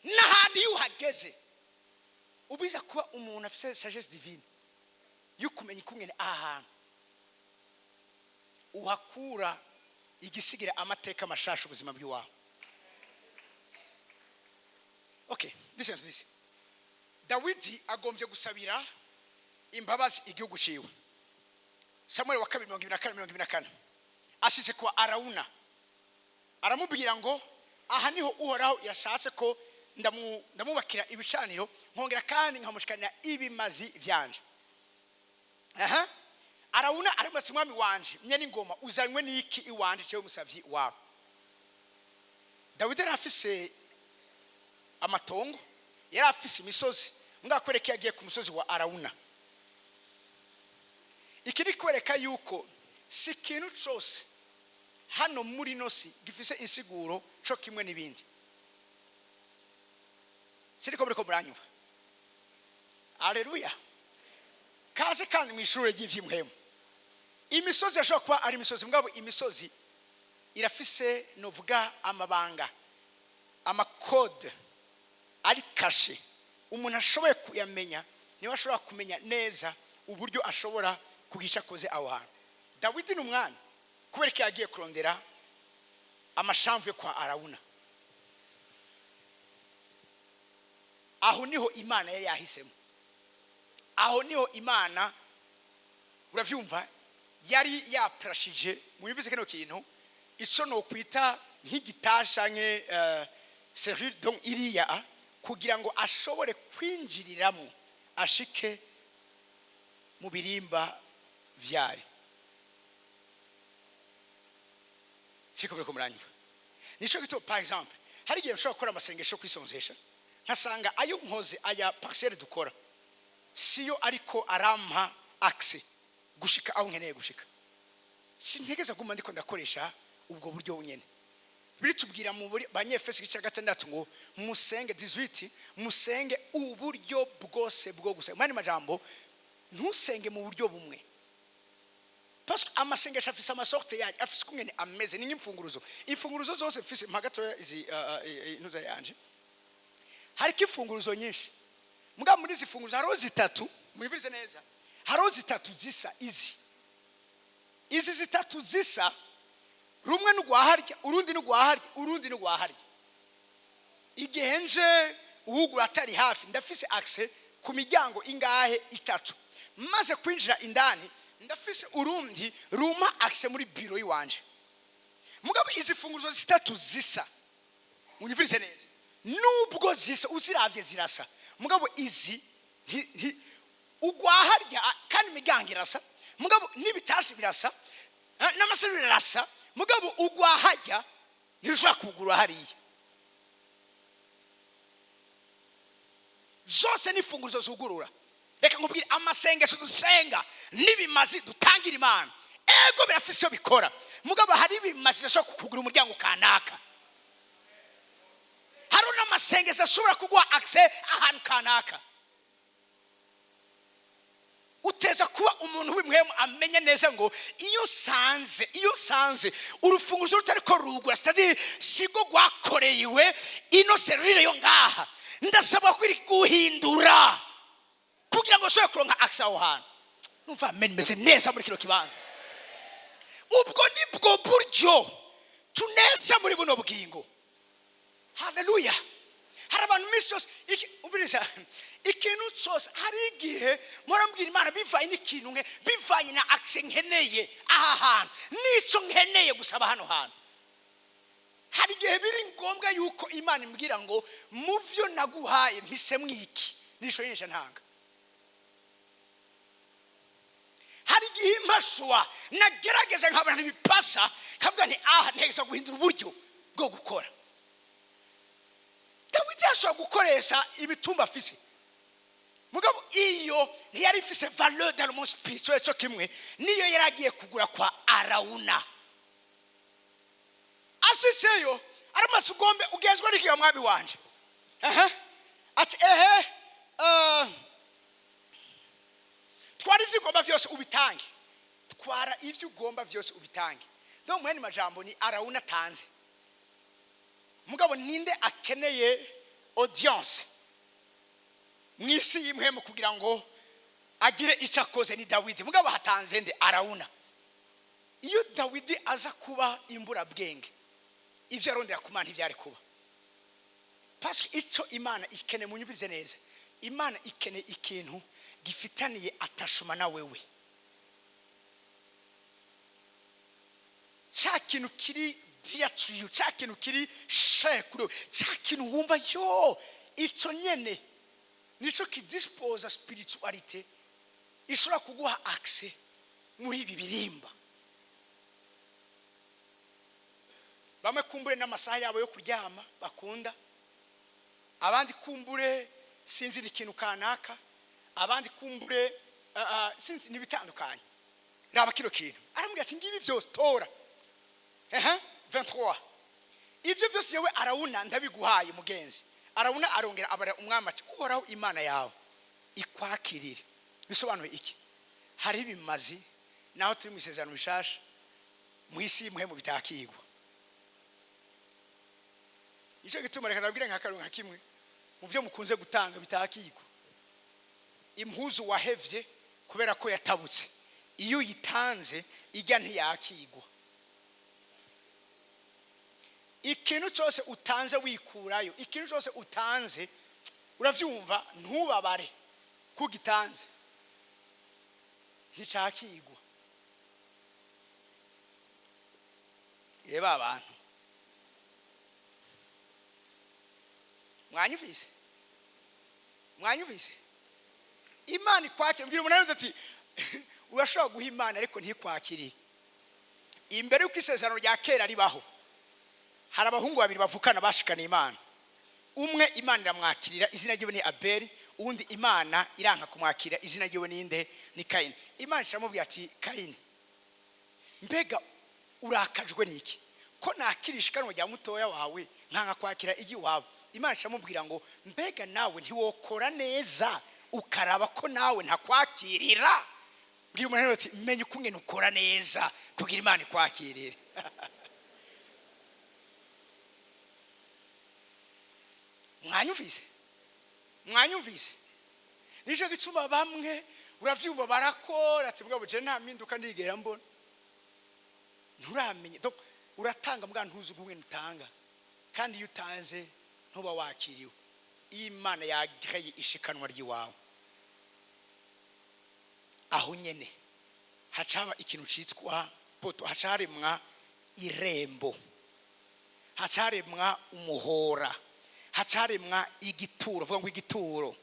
N'ahandi iyo uhageze ubiza kuba umuntu afite sagesse divine yo kumenya ukungene aha hantu uhakura igisigira amateka mashasha ubuzima bw'iwawe. Okay, listen to this. Dawidi agombye gusabira imbabazi igihugu ciwe. Samuel wa kabiri 24, 24. Ashize kwa Arawuna, aramubwira ngo: "Aha niho Uhoraho yashatse ko ndamubakira ibicaniro, nkongera kandi nkamushikanira ibimazi vyanje." Aha Arawuna aramutse: "Umwami wanje nye n'ingoma, uzanywe n'iki iwanje cewe musavyi wawe?" Dawidi yari afise amatongo, yari afise imisozi. Ngakwereka, yagiye ku musozi wa Arawuna. Iki ni kwereka yuko si ikintu cose hano muri ino si gifise insiguro co kimwe n'ibindi. Siriko muriko muranyumva? Aleluya! Kaze kandi mu ishuri ry'ivy'impwemu. Imisozi yashobora kuba ari imisozi, mugabo imisozi irafise, novuga, amabanga, ama codes ari caché. Umuntu ashoboye kuyamenya niwe ashobora kumenya neza uburyo ashobora kugisha akoze aho hantu. Dawidi ni umwami, kubera ko yagiye kurondera amashamvu yo kwa Arawuna. Aho niho Imana yari yahisemo, aho niho Imana, uravyumva, yari yaprashije. Muyumvise kino kintu, ico nokwita nk'igitasha nke serrure, donc iriya, kugira ngo ashobore kwinjiriramo ashike mu birimba vyayo. Siko biriko muranyumva? Nico gituma, par exemple, hari igihe nshobora gukora amasengesho kwisonzesha, nkasanga ayo nkoze, aya parcelle dukora, siyo ariko arampa accès gushika aho nkeneye gushika. Sintegeza guma ndiko ndakoresha ubwo buryo bunyene. Biritubwira mu Banyefesi igice cya 6 ngo musenge, 18, musenge uburyo bwose bwo gusenga. Mu yandi majambo, ntusenge mu buryo bumwe, parce que amasengesho afise ama sortes yayo, afise ukungene ameze. Ni nk'imfunguruzo. Imfunguruzo zose mfise, mpa gatoya izi intuza yanje, hariko imfunguruzo nyinshi. Mugabo muri izi funguruzo hariho zitatu, mwibirize neza, hariho zitatu zisa. Izi zitatu zisa, rumwe n'urwaharya, urundi n'urwaharya, urundi n'urwaharya. Igihe nje uwugura atari hafi, ndafise accès ku miryango ingahe? Itatu. Maze kwinjira indani, ndafise urundi rumpa accès muri biro yiwanje. Mugabo izi funguruzo zitatu zisa, munyumvirize neza, nubwo zisa, uziravye zirasa, mugabo izi ugwaharya, kandi imiryango irasa, mugabo n'ibitashi birasa, n'ama serrures arasa, mugabo ugwahajya ntirushobora kugura hariya. Zose ni imfunguruzo zugurura. Reka nkubwire, amasengesho dusenga n'ibimazi dutangira Imana, ego, birafise icyo bikora, mugabo hari ibimazi bidashobora kukugura umuryango kanaka. Hari n'amasengesho ashobora kuguha accès ahantu kanaka. Uteza kuba umuntu w'impwemu amenya neza ngo iyo nsanze urufunguzo rutari ko rugura, c'est-à-dire sigo rwakorewe ino serrure yo ngaha, ndasabwa kwiri guhindura kugira ngo nshobore kuronka accès aho hantu. Numva amen meze neza muri kino kibanza. Ubwo nibwo buryo tuneza muri buno bugingo. Haleluya! Hari abantu iminsi yose umviriza, ikintu cyose, hari igihe murambwira Imana bivanye n'ikintu nke, bivanye na accès nkeneye aha hantu n'icyo nkeneye gusaba hano hantu. Hari igihe biri ngombwa yuko Imana imbwira ngo mu byo naguhaye mpisemo iki, nisho nyinshi ntanga. Hari igihe impashwa nagerageza nkabona ntibipasa, nkavuga nti aha ntegeza guhindura uburyo bwo gukora. Dawidi yashobora gukoresha imitumba afise, mugabo iyo ntiyari ifise valeur dans le monde spirituel cyo kimwe niyo yari agiye kugura kwa Arawuna. Asiseyo aramaze ugombe ugenzwa n'ikiga, mwami wanje? Ehe, ati ehe, twara ivyo ugomba vyose ubitange, twara ivyo ugomba vyose ubitange. Donc mwene majambo ni Arawuna atanze, mugabo ninde akeneye audience mu isi y'impwemu kugira ngo agire icyo akoze? Ni Dawidi. Mugabo hatanze nde? Arawuna. Iyo Dawidi aza kuba imburabwenge, ibyo yarondera ku Mana ntibyari kuba, parce que icyo Imana ikeneye, munyumvirize neza, Imana ikeneye ikintu gifitaniye attachement na wewe, cya kintu kiri dear to you, cya kintu kiri cher kuri wewe, cya kintu wumva yo icyo nyene nicyo kidisposa spiritualité ishobora kuguha accès muri ibi birimba. Bamwe kumbure n'amasaha yabo yo kuryama bakunda, abandi kumbure sinzi ni ikintu kanaka, abandi kumbure sinzi n'ibitandukanye. Raba kino kintu, aramubwira ati ngibi byose tora. Ehe, 23, ivyo byose yewe Arawuna ndabiguhaye, mugenzi. Arawuna arongera abara umwami ati: "Uhoraho Imana yawe ikwakirire." Bisobanuye iki? Hari ibimazi naho turi mu isezerano bishasha, mu isi y'impuhemu bitakigwa. Nicyo gituma reka nabwire nka karunga kimwe mu byo mukunze gutanga bitakigwa: impuzu wahevye kubera ko yatabutse, iyo uyitanze ijya ntiyakigwa. Ikintu cyose utanze wikurayo, ikintu cyose utanze, uravyumva, ntubabare kugitanze, nticakigwa. Yeba abantu, mwanyumvise? Mwanyumvise? Imana ikwakira. Mbwira umuntu ati urashobora guha Imana ariko ntikwakirire. Imbere y'uko isezerano rya kera ribaho, hari abahungu babiri bavukana bashikana Imana. Umwe Imana iramwakirira, izina ryiwe ni Abeli. Uwundi Imana iranka kumwakira, izina ryiwe ninde? Ni Kayini. Imana iramubwira ati: "Kayini, mbega urakajwe niki ko nakira ishikanwa rya mutoya wawe, nkanka kwakira iry'iwawe?" Imana iramubwira ngo: "Mbega nawe ntiwokora neza ukaraba ko nawe ntakwakirira?" Mbwira umuntu ati: "Menya uko ungena ukora neza kugira Imana ikwakirire." Mwanyumvise? Mwanyumvise? Nicyo gituma bamwe, uravyumva, barakora ati: "Mugabo je nta mpinduka ndigera mbona." Nturamenye. Donc uratanga mbwa ntuzi uko ungena utanga, kandi iyo utanze ntuba wakiriwe. Iyo Imana yagreye ishikanwa ry'iwawe, aho nyene hacaba ikintu citwa poto, hacaremwa irembo, hacaremwa umuhora, hacaremwa igituro. Vuga ngo igituro.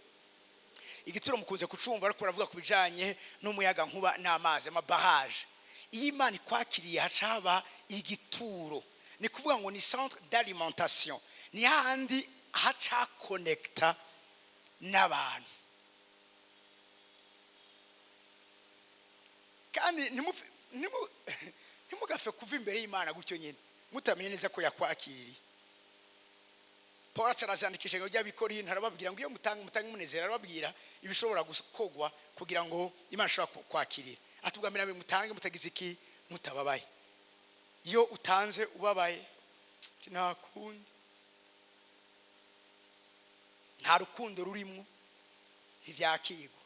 Igituro mukunze kucumva, ariko baravuga ku bijanye n'umuyaga nkuba n'amazi, amabarrage. Iyo Imana ikwakiriye hacaba igituro, ni kuvuga ngo ni centre d'alimentation, ni hahandi haca connecta n'abantu. Kandi ntimugafe kuva imbere y'Imana gutyo nyine mutamenye neza ko yakwakiriye. Paul arazandikisha ngo ry'Abikorinto, arababwira ngo iyo mutanga, mutange umunezero. Arababwira ibishobora gukogwa kugira ngo Imana ishobora kwakirira. Atubwa mbere: mutange mutagize iki? Mutababaye. Iyo utanze ubabaye, nta kundi, nta rukundo rurimo, ntibyakigwa.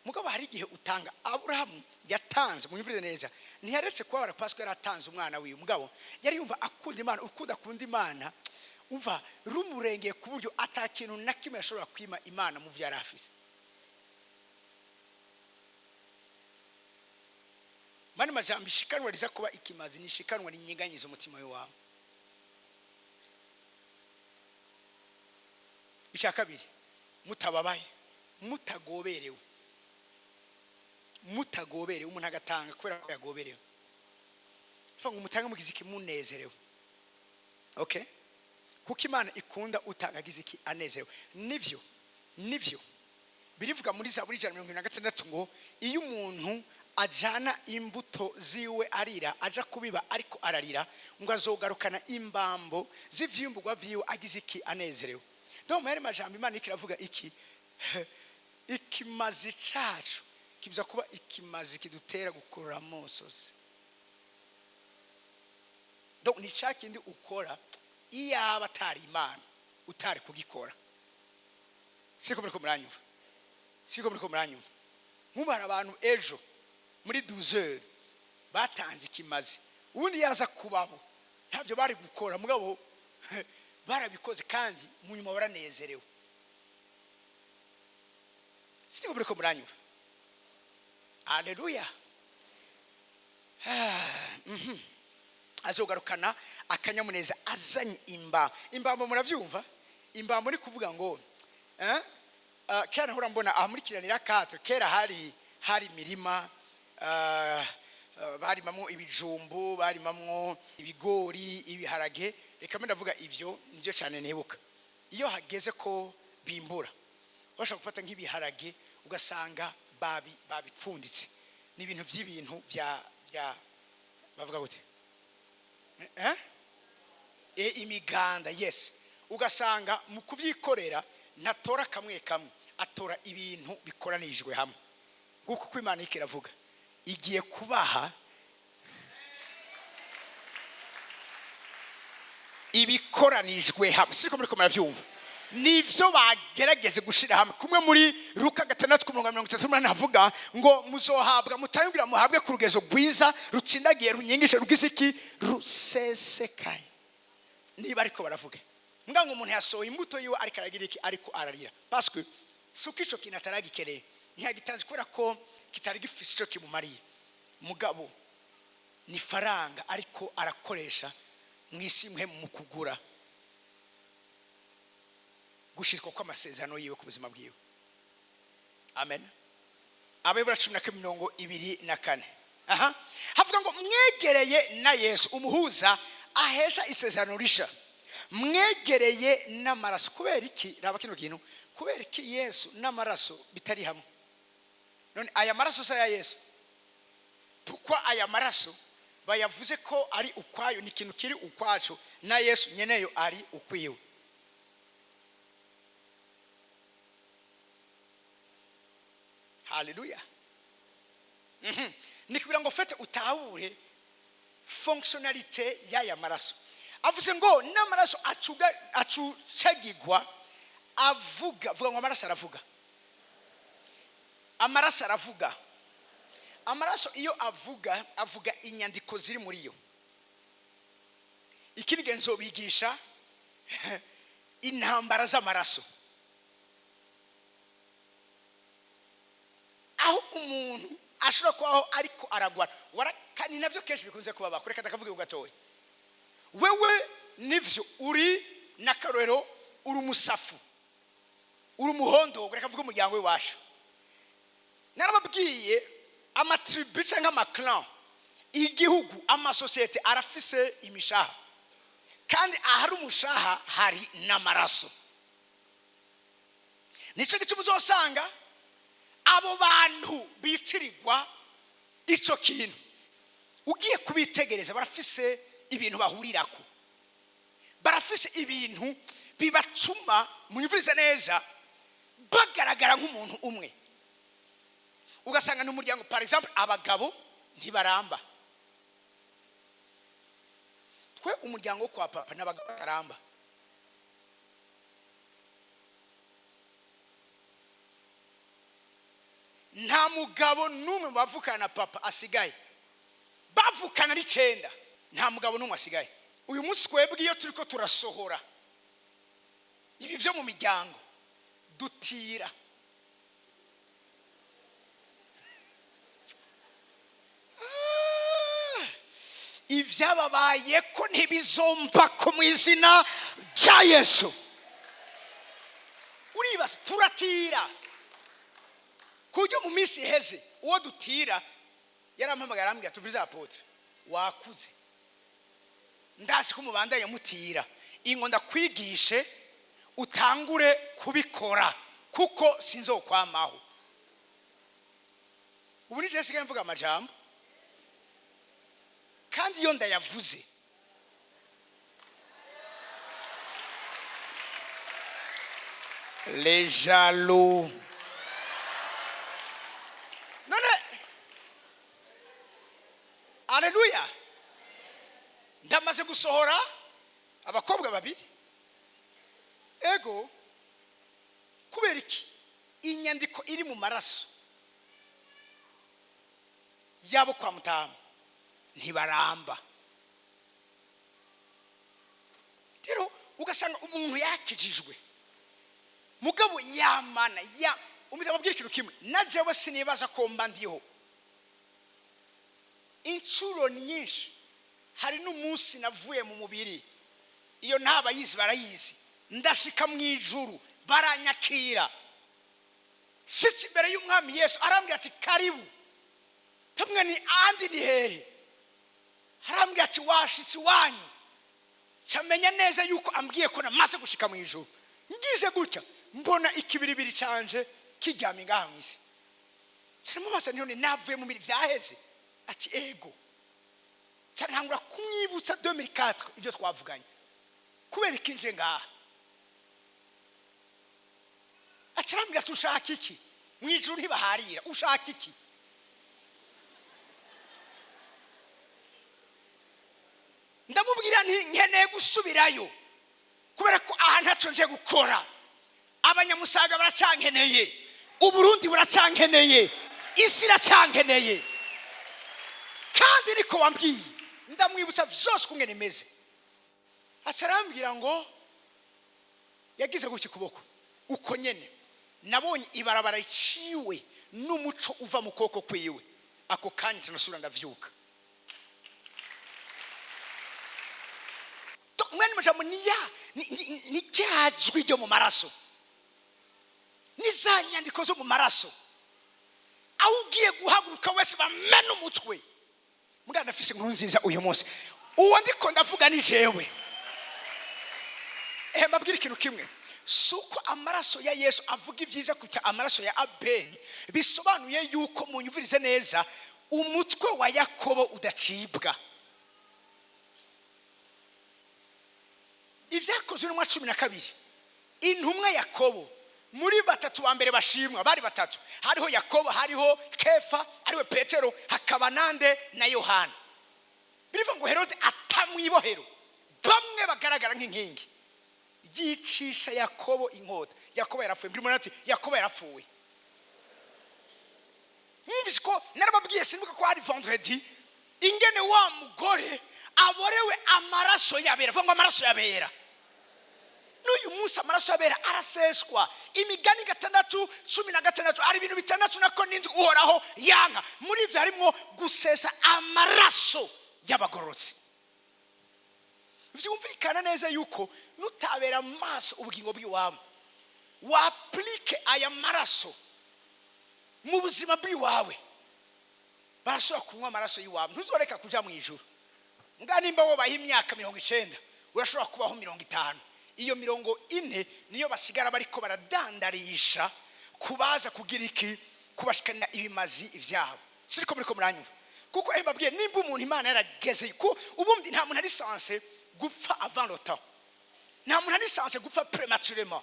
Mugabo hari igihe utanga. Aburahamu yatanze, munyumvire neza, ntiyaretse kubabara pasiko yari atanze umwana wiwe. Mugabo yari yumva akunda Imana, ukunda akunda Imana, umva rumurengeye ku buryo ata kintu na kimwe yashobora kwima Imana mu byo yari afise. Mani majambo, ishikanwa riza kuba ikimazi ni ishikanwa rinyiganyiza umutima wawe. Icya kabiri, mutababaye, mutagoberewe. Mutagoberewe, umuntu agatanga kubera ko yagoberewe. Ngo umutange mugize iki? Munezerewe. Okay, kuko Imana ikunda utanga agize iki? Anezerewe. Nivyo, nivyo birivuga muri Zaburi 176 ngo iyo umuntu ajana imbuto ziwe arira, aja kubiba ariko ararira, ngo azogarukana imbambo z'ivyimburwa vyiwe agize iki? Anezerewe. Donc mu majambo, Imana ikiravuga iki? Ikimazi cacu kibuza kuba ikimazi kidutera gukurura amosozi. Donc ni ca kindi ukora iyaba atari Imana utari kugikora. Siko muriko muranyumva? Siko muriko muranyumva? Nk'ubu abantu ejo muri 12 batanze ikimazi, ubundi yaza kubaho ntabyo bari gukora, mugabo barabikoze kandi mu nyuma baranezerewe. Siko muriko muranyumva? Aleluya. Azogarukana akanyamuneza azanye imbambo. Muravyumva? Imbambo ni kuvuga ngo kera nahora mbona aha muri Kiranira kato, kera hari imirima, barimamwo ibijumbu, barimamwo ibigori, ibiharage. Reka mbe ndavuga ivyo nivyo cyane nibuka. Iyo hageze ko bimbura, bashobora gufata nk'ibiharage ugasanga babipfunditse, ni ibintu by'ibintu bya bavuga gute? Imiganda, yes. Ugasanga mu kubyikorera ntatora kamwe kamwe, atora ibintu bikoranijwe hamwe. Nguko uko Imana iriko iravuga, igiye kubaha ibikoranijwe hamwe. Siko muriko muravyumva? Nivyo bagerageje gushira hamwe. Kumwe muri Luka 6:38 havuga ngo muzohabwa mutayumvira, muhabwe ku rugezo rwiza rutsindagiye runyigishe rugize iki, rusesekaye. Niba ariko baravuga mbwa ngo umuntu yasohoye imbuto yiwe ariko aragira iki, ariko ararira, parce que suko ico kintu ataragikereye, ntiyagitanze kubera ko kitari gifise ico kimumariye. Mugabo ni faranga ariko arakoresha mu isi mwe mu kugura gushirwa kw'amasezerano yiwe ku buzima bwiwe. Amen. Abaheburayo 11:24, aha havuga ngo mwegereye na Yesu umuhuza ahesha isezerano risha, mwegereye n'amaraso. Kubera iki? Raba kino kintu. Kubera iki Yesu n'amaraso bitari hamwe? None aya maraso sa ya Yesu? Pourquoi aya maraso bayavuze ko ari ukwayo? Ni ikintu kiri ukwaco na Yesu nyeneyo ari ukwiwe. Haleluya. Ni kugira ngo fete utahure fonctionnalité y'aya maraso. Avuze ngo n'amaraso acucagigwa avuga. Vuga ngo amaraso aravuga. Amaraso aravuga. Amaraso iyo avuga, avuga inyandiko ziri muri yo. Ikindi gihe nzobigisha intambara z'amaraso, aho umuntu ashobora kubaho ariko aragwara. Ni navyo kenshi bikunze kuba bakore. Reka ndakavuge gatoya. Wewe nivyo uri n'akarorero, uri umusafu, uri umuhondo. Reka mvuge umuryango w'iwacu. Narababwiye amatribu cyangwa amaclan, igihugu, amasosiyete arafise imishaha, kandi ahari umushaha hari n'amaraso. Nicyo gituma uzosanga abo bantu bitirirwa ico kintu, ugiye kubitegereza barafise ibintu bahurirako, barafise ibintu bibatuma, munyumvirize neza, bagaragara nk'umuntu umwe. Ugasanga n'umuryango, par exemple abagabo ntibaramba. Twe umuryango wo kwa papa n'abagabo baramba. Nta mugabo n'umwe mu bavukana na papa asigaye. Bavukana ari 9, nta mugabo n'umwe asigaye. Uyu munsi twebwe iyo turiko turasohora ibi byo mu miryango dutira. Ibyababaye ko ntibizomba ko mu izina rya Yesu. Uribaza, turatira ku buryo mu minsi iheze uwo dutira yarampamagara arambwira, tuvuze apôtre wakuze, ndazi ko mubandanya mutira, ingo ndakwigishe utangure kubikora kuko sinzokwamaho. Ubu ni je sigaye mvuga amajambo, kandi iyo ndayavuze les jaloux. None aleluya, ndamaze gusohora abakobwa babiri. Ego, kubera iki? Inyandiko iri mu maraso yabo kwa mutamu ntibaramba. Rero ugasanga umuntu yakijijwe, mugabo yamana ya umeze. Ababwira ikintu kimwe, na jewe sinibaza ko mba ndiho inshuro nyinshi. Hari n'umunsi navuye mu mubiri, iyo ntabayizi barayizi, ndashika mu ijuru baranyakira, shitse imbere y'umwami Yesu arambwira ati karibu. Tumwe ni andi ni hehe? Arambwira ati washitse iwanyu. Camenya neza yuko ambwiye ko namaze gushika mu ijuru. Ngize gutya mbona ikibiribiri canje kiryamye ngaha mu isi. Kiramubaza, none navuye mu mubiri vyaheze? Ati ego. Cyantangura kumwibutsa 2004 ibyo twavuganye, kubera ikinje ngaha. Acarambwira ati ushaka iki? Mu ijuru ntibaharira. Ushaka iki? Ndamubwira nti nkeneye gusubirayo kubera ko aha ntacyo nje gukora. Abanyamusaga baracyankeneye, Uburundi buracyankeneye, isi iracyankeneye, kandi niko wambwiye. Ndamwibutsa vyose ukungene imeze. Aca arambwira ngo yagize gutya ukuboko uko nyene, nabonye ibarabara riciwe n'umuco uva mu kuboko kwiwe. Ako kanya nca ndavyuka. Mwene majambo ni ya ni rya jwi ryo mu maraso, ni za nyandiko zo mu maraso. Aho ugiye guhaguruka wese bamena umutwe. Mugana afise inkuru nziza uyu munsi, uwo ndiko ndavuga ni jewe. Mbabwire ikintu kimwe: si uko amaraso ya Yesu avuga ibyiza kuruta amaraso ya Abeli, bisobanuye yuko, munyumvirize neza, umutwe wa Yakobo udacibwa. Ibyakozwe n'umwa 12, intumwa Yakobo, muri batatu ba mbere bashimwa, bari batatu: hariho Yakobo, hariho Kefa ariwe Petero, hakaba nande? Na Yohana. Birivuga ngo Herode atamwibohero bamwe bagaragara nk'inkingi, yicisha Yakobo inkota. Yakobo yarapfuye. Mbwira umuntu ati: "Yakobo yarapfuye." Mwumvise ko narababwiye, sinibuka ko hari vendredi, ingene wa mugore aborewe amaraso yabera. Vuga ngo: "Amaraso yabera." N'uyu munsi amaraso yabera araseswa. Imigani 6:16: hari ibintu bitandatu nako n'inzu Uhoraho yanka, muri ibyo harimo gusesa amaraso y'abagororotsi. Vyumvikana neza yuko nutabera amaso ubugingo bw'iwawe, wapurike aya maraso mu buzima bw'iwawe, barashobora kunywa amaraso y'iwawe, ntuzoreka kuja mu ijuru. Mbwa nimba wobaho imyaka 90, urashobora kubaho 50. Iyo 40 niyo basigara bariko baradandarisha kubaza kugira iki? Kubashikanira ibimazi ivyabo. Siriko muriko muranyumva? Kuko mbabwiye, nimba umuntu Imana yarageze ko ubundi nta muntu ari censé gupfa avant le temps, nta muntu ari censé gupfa prématurément.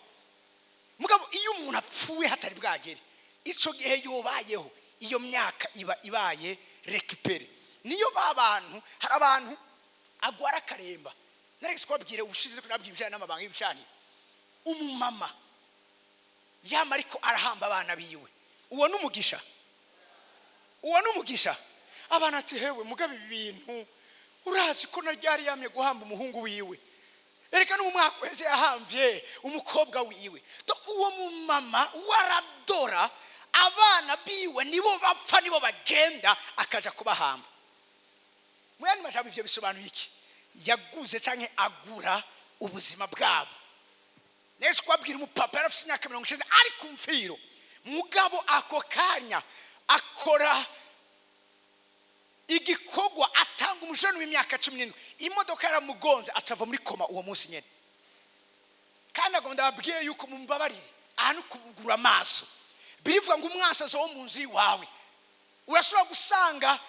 Mugabo iyo umuntu apfuye hatari bwagere ico gihe, yobayeho iyo myaka iba ibaye récupérée. Niyo ba bantu, hari abantu agwara akaremba. Narigeze kubabwira ubushize ko nabwiye ibijyanye n'amabanga y'ibicaniro. Umumama yama ariko arahamba abana biwe. Uwo ni umugisha, uwo ni umugisha. Abana ati: "Hewe mugabe, ibi bintu urazi ko na ryari yamye guhamba umuhungu wiwe? Ereka no mu mwaka uheze yahamvye umukobwa wiwe." To uwo mumama waradora abana biwe, nibo bapfa, nibo bagenda, akaja kubahamba. Mu yandi majambo, ivyo bisobanuye iki? Yaguze canke agura ubuzima bwabo. Nese kubabwira, umupapa yari afite imyaka 90 ari ku mfiro, mugabo ako kanya akora igikorwa, atanga umujene w'imyaka 17, imodoka yaramugonze, acava muri coma uwo munsi nyine. Kandi agomba ababwire yuko, mumbabarire, aha ni ukugura amaso. Birivuga ngo umwasazo wo mu nzu iwawe urashobora gusanga,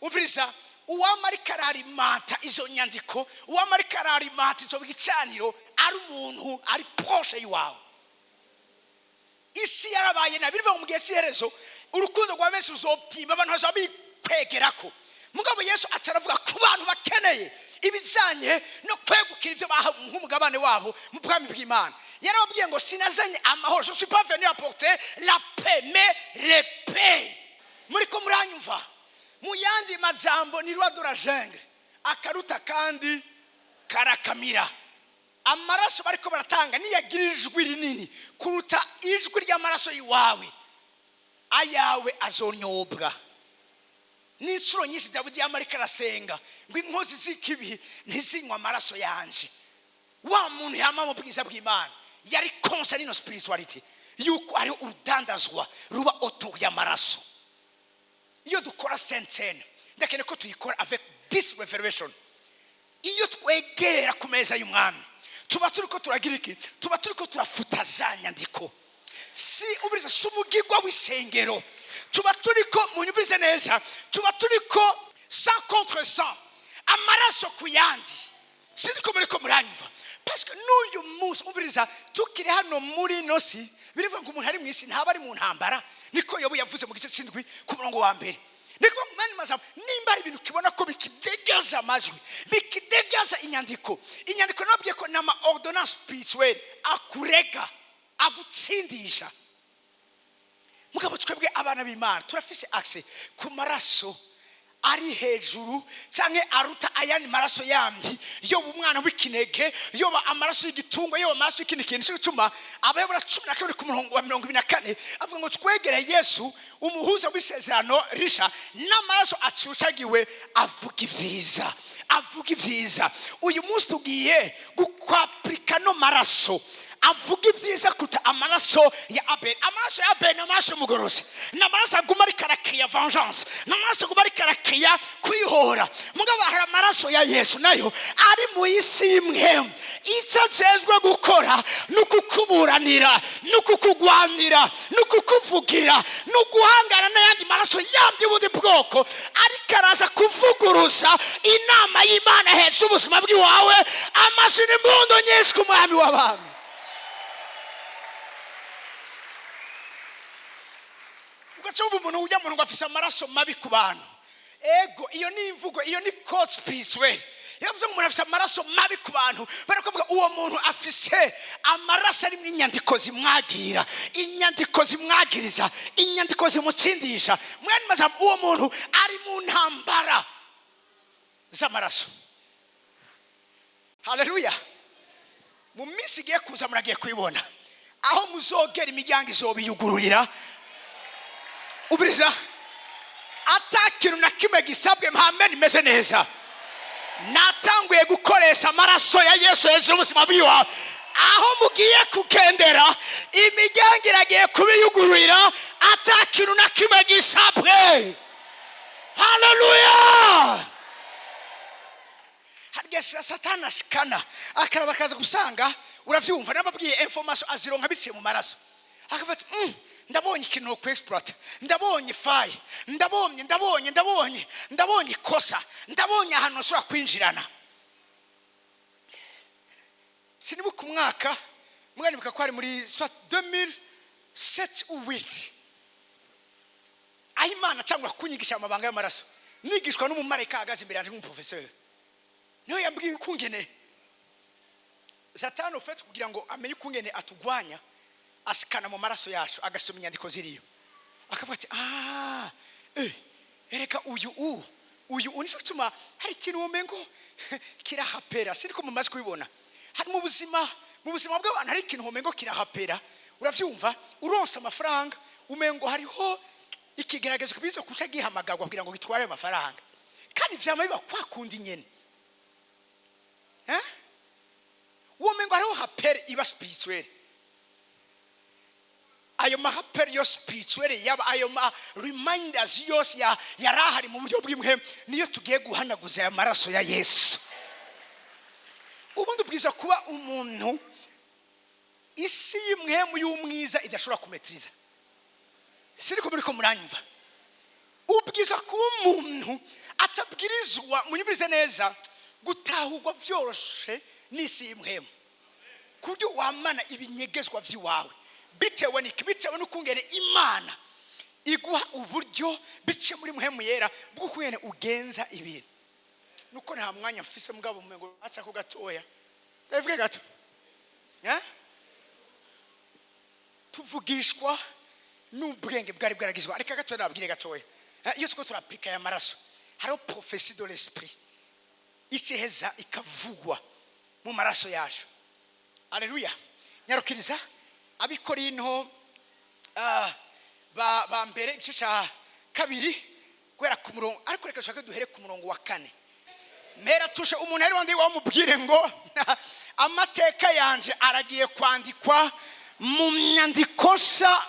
umviriza, uwama ariko ararimanta izo nyandiko, uwama ariko ararimanta izo bicaniro, ari umuntu ari proche y'iwawe. Isi yarabaye nabi. Bivuga ngo mu gihe cy'iherezo urukundo rwa benshi ruzotimba, abantu bazaba bikwegerako. Mugabo Yesu aca aravuga ku bantu bakeneye ibijyanye no kwegukira ibyo bahawe nk'umugabane wabo mu bwami bw'Imana. Yarababwiye ngo: "Sinazanye amahoro, je suis pas venu apporter la paix mais l'épée." Muri ko muranyumva? Mu yandi majambo, ni loi de la jungle, akaruta kandi karakamira. Amaraso bariko baratanga niyagira ijwi rinini kuruta ijwi ry'amaraso y'iwawe, ayawe azonyobwa. N'inshuro nyinshi Dawidi yama ariko arasenga ngo inkozi z'ikibi ntizinywe amaraso yanje. Wa muntu yama mu bwiza bw'Imana yari conscient n'ino spiritualité yuko hariho urudandazwa ruba autour y'amaraso. Iyo dukora sainte cène, ndakeneye ko tuyikora avec this revelation. Iyo twegera ku meza y'Umwami, tuba turiko turagira iki? Tuba turiko turafuta za nyandiko. Si ubiriza, si umugigwa w'isengero. Tuba turiko, munyumvirize neza, tuba turiko sang contre sang, amaraso ku yandi. Sinzi ko muriko muranyumva, parce que n'uyu munsi, umviriza, tukiri hano muri ino si, Birivuga ngo umuntu ari mu isi ntaba ari mu ntambara. Niko Yobu yavuze mu gice cy'indwi ku murongo wa mbere. Niko mwene mazambo, nimba ari ibintu kibona ko bikidegaza amajwi, bikidegaza inyandiko, inyandiko nabwiye ko ni ama ordonnance spirituelle akurega, agutsindisha. Mugabo twebwe abana b'Imana turafise accès ku maraso ari hejuru cyangwa aruta ayandi maraso yandi, yoba umwana w'ikinege, yoba amaraso y'igitungo, yoba amaraso y'ikindi kintu. Cyo gituma Abayobora 12 ku murongo wa 24 avuga ngo twegere Yesu, umuhuza w'isezerano risha, n'amaraso acucagiwe avuga ibyiza, avuga ibyiza. Uyu munsi tugiye gukwapurika no maraso avuga ibyiza kuruta amaraso ya Abeli. Amaraso ya Abeli ni amaraso y'umugorozi, ni amaraso aguma ariko arakiya vengeance, ni amaraso aguma ariko arakiya kwihora. Mugabo hari amaraso ya Yesu nayo ari mu isi imwe, icyo ajejwe gukora ni ukukuburanira, ni ukukugwanira, ni ukukuvugira, ni uguhangana n'ayandi maraso yandi y'ubundi bwoko ariko araza kuvuguruza inama y'Imana hejuru y'ubuzima bw'iwawe. Amashyi n'impundu nyinshi ku Mwami w'abami. Ugaca wumva umuntu ujya mu ngo afise amaraso mabi ku bantu. Ego, iyo ni imvugo, iyo ni code spirituel. Iyo bavuze ngo umuntu afise amaraso mabi ku bantu, barakuvuga uwo muntu afise amaraso arimo inyandiko zimwagira, inyandiko zimwagiriza, inyandiko zimutsindisha. Mwene majambo, uwo muntu ari mu ntambara z'amaraso. Haleluya! Mu minsi igiye kuza muragiye kuyibona aho muzogera, imiryango izobiyugururira. Ubiriza ata kintu na kimwe gisabwe. Mpambe nimeze neza, natanguye gukoresha amaraso ya Yesu hejuru y'ubuzima bw'iwawe. Aho mugiye kugendera, imiryango iragiye kubiyugururira ata kintu na kimwe gisabwe. Haleluya! Hari igihe Satani ashikana akaraba, akaza gusanga uravyumva, nababwiye information azironka biciye mu maraso, akavuga ati ndabonye ikintu no kwexploit, ndabonye faille, ndabonye, ndabonye, ndabonye, ndabonye ikosa, ndabonye ahantu nshobora kwinjirana. Sinibuka umwaka, mwanibuka ko ari muri soit 2007 ou 8, aho Imana atangura kunyigisha amabanga y'amaraso, nigishwa n'umumarayika ahagaze imbere yanjye nk'umuprofeseri. Niyo yambwiye ukungene Satani ufite kugira ngo amenye ukungene atugwanya, asikana mu maraso yacu, agasoma inyandiko ziriyo, akavuga ati ah, ereka uyu u uyu u. Nicyo gituma hari ikintu womengo kirahapera, siniko mumaze kubibona. Hari mu buzima bw'abantu hari ikintu womengo kirahapera. Uravyumva, uronsa amafaranga, umengo hariho ikigeragezo kibizo kuca gihamagarwa kugira ngo gitware ayo mafaranga, kandi vyama biba kwa kundi nyene. Eh, womengo hariho rappel iba spirituel. Ayo mahaperi yo spirituel yaba ayo ma reminders yose ya yarahari mu buryo bw'imwe, niyo tugiye guhanaguza aya maraso ya Yesu. Ubundi bwiza kuba umuntu isi y'imwemu y'umwiza idashobora kumetiriza. Siriko muri ko muranyumva? Ubwiza kuba umuntu atabwirizwa, munyumvirize neza, gutahurwa vyoroshe n'isi y'imwemu, ku buryo wamana ibinyegezwa vy'iwawe. Bitewe n'iki? Bitewe n'ukungene Imana iguha uburyo biciye muri Muhemu Yera bw'ukungene ugenza ibintu. Nuko nta mwanya mfise, mugabo ngo aca ko gatoya, ndabivuge gato. Eh? Tuvugishwa n'ubwenge bwari bwaragizwe. Ariko gatoya nababwire gatoya. Iyo turiko turapika aya maraso, hariho prophétie de l'esprit ikiheza ikavugwa mu maraso yacu. Aleluya! Nyarukiriza Abikorinto ba mbere, igice cya kabiri, guhera ku murongo, ariko reka dushake duhere ku murongo wa kane. Mera tushe umuntu ari wandi wamubwire ngo amateka yanje aragiye kwandikwa mu nyandiko nshya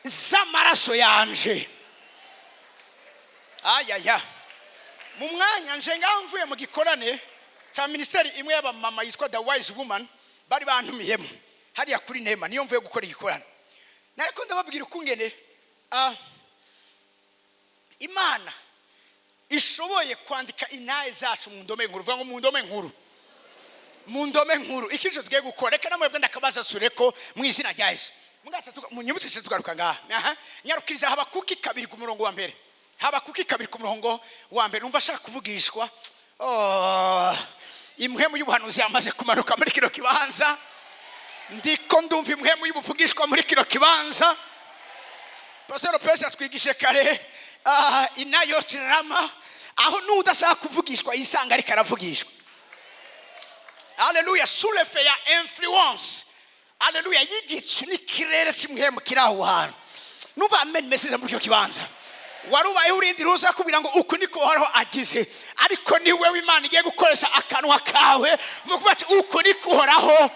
z'amaraso yanje. Ayaya, mu mwanya nje ngaho mvuye mu gikorane cya minisiteri imwe y'abamama yitwa The Wise Woman, bari bantumiyemo hariya kuri Nema, niyo mvuye gukora igikorane. Nariko ndababwira ukungene Imana ishoboye kwandika intahe zacu mu ndome nkuru. Vuga ngo mu ndome nkuru. Mu ndome nkuru. Ikindi tugiye gukora, reka namwebwe ndakabaza sureko mu izina rya Yesu. Mugasa munyibutse se tugaruka ngaha. Aha, nyarukiriza Habakuki 2 ku murongo wa mbere. Habakuki 2 ku murongo wa mbere. Numva ashaka kuvugishwa. Oh, impwemu y'ubuhanuzi yamaze kumanuka muri kino kibanza. Ndiko ndumva impwemu y'ubuvugishwa muri kino kibanza. Pastor Lopez yatwigishe kare inayo tirama, aho n'udashaka kuvugishwa yisanga ariko aravugishwa. Haleluya! Sous l'effet ya influence, haleluya, y'igicu n'ikirere cy'impwemu kiri aho hantu. Numva amen message muri kino kibanza. Wari ubayeho urindira uza kubwira ngo uku niko Uhoraho agize, ariko ni wewe Imana igiye gukoresha akanwa kawe mu kuvuga ati uku niko Uhoraho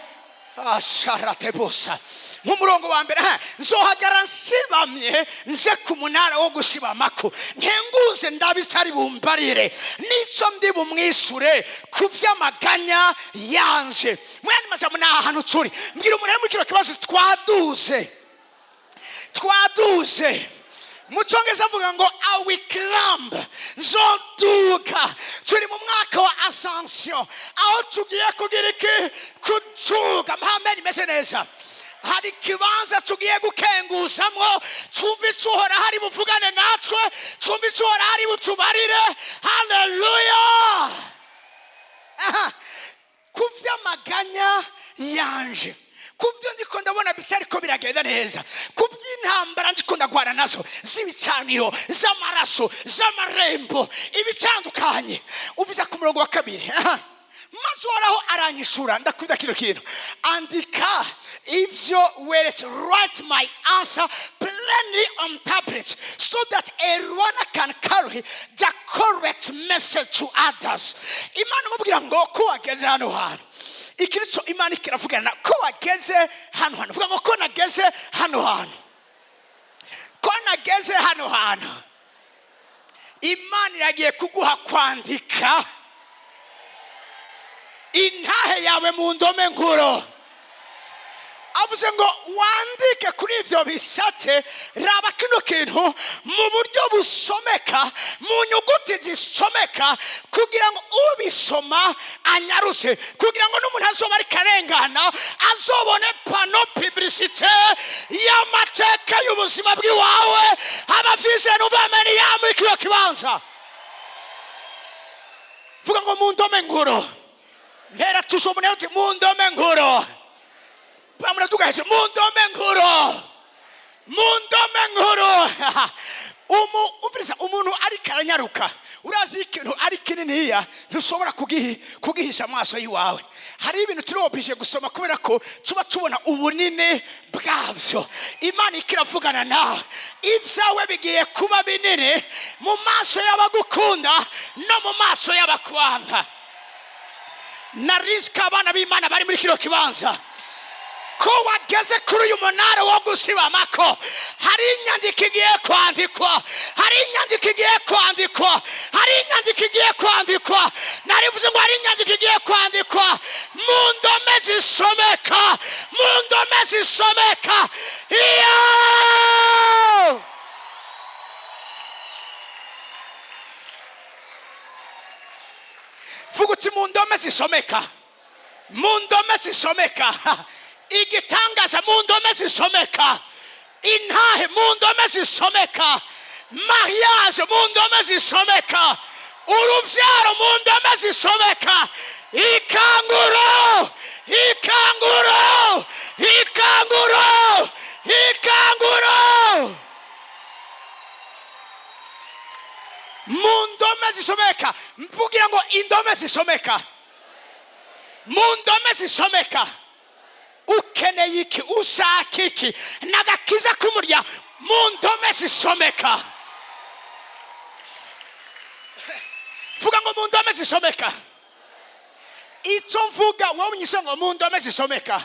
asharatebosa. Nk'umurongo wa mbere, ha, nzohagarara nsibamye nje ku munara wo gushibamako, nkenguze ndabicari bumbarire nico ndi bumwishure ku vy'amaganya yanje. Mwene majambo, ni ahantu turi. Mbwira umuntu ari muri kino kibazo, twaduze, twaduze. Mu Cyongereza avuga ngo "I will climb", nzoduga. Turi mu mwaka wa ascension, aho tugiye kugira iki? Kuduga. Mpambe imeze neza. Hari ikibanza tugiye gukenguzamwo, twumve icyo Uhoraho ari buvugane natwe, twumve icyo Uhoraho ari butubarire. Haleluya! Aha, ku vy'amaganya yanje, ku byo ndiko ndabona bitariko biragenda neza, ku by'intambara ndiko ndagwana nazo z'ibicaniro, z'amaraso, z'amarembo, ibitandukanye. Uvuze ku murongo wa kabiri. Aha. Maze Uhoraho aranyishura. Ndakunda kino kintu: andika ivyo weretse, "Write my answer plainly on tablet so that everyone can carry the correct message to others." Imana imubwira ngo ko wageze hano hantu, iki nico Imana ikiravugana, ko wageze hano hantu. Vuga ngo ko nageze hano hantu, ko nageze hano hantu. Imana iragiye kuguha kwandika intahe yawe mu ndome nkuru. Avuze ngo wandike kuri ibyo bisate. Raba kino kintu mu buryo busomeka, mu nyuguti zisomeka, kugira ngo ubisoma anyaruse, kugira ngo n'umuntu azoba ariko arengana azobone panneau publicitaire y'amateka y'ubuzima bw'iwawe. Abavyizeye numva ya muri kino kibanza. Vuga ngo mu ndome nkuru. Ntera tusomone uti mu ndome nkuru. Muraduga hejuru, mu ndome nkuru, mu ndome nkuru. Umu umviriza, umuntu ariko aranyaruka, urazi ikintu ari kininiya ntushobora kugihisha amaso y'iwawe. Hari ibintu turi obligé gusoma kubera ko tuba tubona ubunini bwabyo. Imana ikiravugana nawe, ibyawe bigiye kuba binini mu maso y'abagukunda no mu maso y'abakwanga. Na risika abana b'Imana bari muri kino kibanza, ko wageze kuri uyu munara wo gusibamako, hari inyandiko igiye kwandikwa, hari inyandiko igiye kwandikwa, hari inyandiko igiye kwandikwa. Narivuze ngo hari inyandiko igiye kwandikwa mu ndome zisomeka, mu ndome zisomeka. Iyo vuga uti mu ndome zisomeka, mu ndome zisomeka. Igitangaza mu ndome zisomeka, intahe mu ndome zisomeka, mariage mu ndome zisomeka, urubyaro mu ndome zisomeka. Ikanguro, ikanguro, ikanguro, ikanguro mu ndome zisomeka. Mvugira ngo indome zisomeka, mu ndome zisomeka. Ukeneye iki? Ushaka iki? N'agakiza k'umurya mu ndome zisomeka. Vuga ngo mu ndome zisomeka. Icyo mvuga wowe unyise ngo mu ndome zisomeka,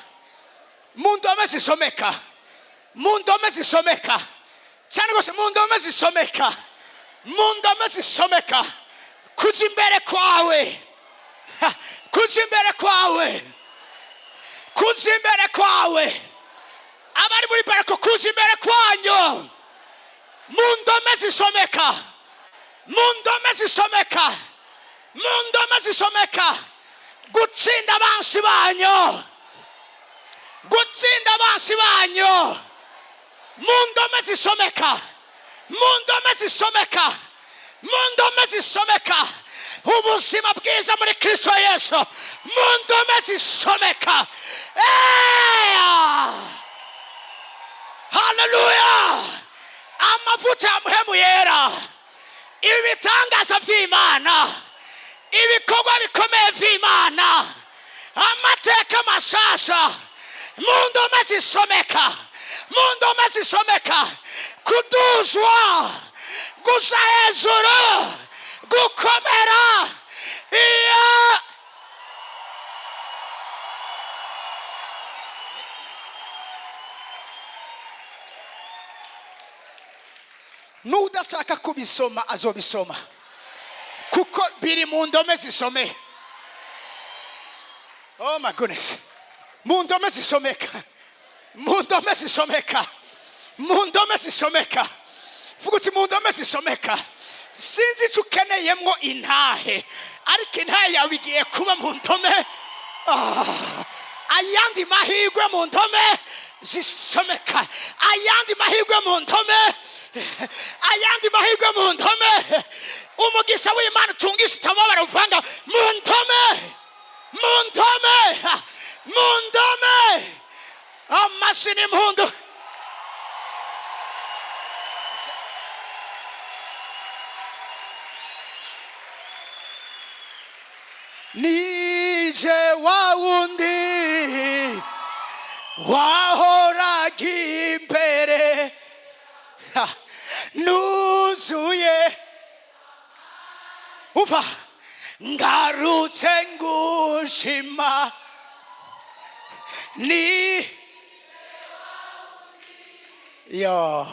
mu ndome zisomeka, mu ndome zisomeka cyane rwose, mu ndome zisomeka, mu ndome zisomeka. Kuja imbere kwawe, kuja imbere kwawe, kuja imbere kwawe. Abari muri barako, kuja imbere kwanyu mu ndome zisomeka, mu ndome zisomeka, mu ndome zisomeka. Gutsinda abansi banyu, gutsinda abansi banyu mu ndome zisomeka, mu ndome zisomeka, mu ndome zisomeka. Ubuzima bwiza muri Kristo Yesu mu ndome zisomeka. Eya! Haleluya! Amavuta ya Mpwemu Yera, ibitangaza by'Imana, ibikorwa bikomeye by'Imana, amateka mashasha mu ndome zisomeka, mu ndome zisomeka. Kuduzwa, gusa hejuru, gukomera iya. N'udashaka kubisoma azobisoma, kuko biri mu ndome zisomeye. Oh my goodness! Mu ndome zisomeka, mu ndome zisomeka, mu ndome zisomeka. Vuga uti: "Mu ndome zisomeka." Sinzi icyo ukeneyemwo intahe, ariko intahe yawe igiye kuba mu ndome. Ah, ayandi mahirwe mu ndome zisomeka, ayandi mahirwe mu ndome, ayandi mahirwe mu ndome. Umugisha w'Imana utungisha utababara uvanga mu ndome, mu ndome, mu ndome. Amashyi n'impundu. Nije wa wundi wahoraga imbere. Ha, nuzuye. Umva, ngarutse ngushima ni yo.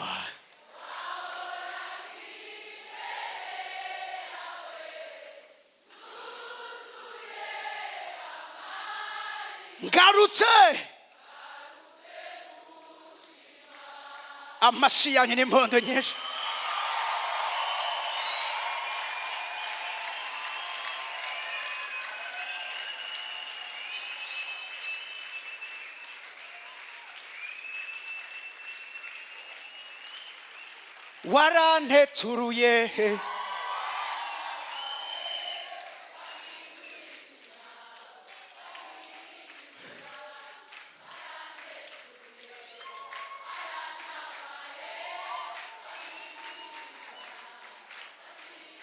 Ngarutse. Amashyi yanyu n'impundu nyinshi. Waranteturuye.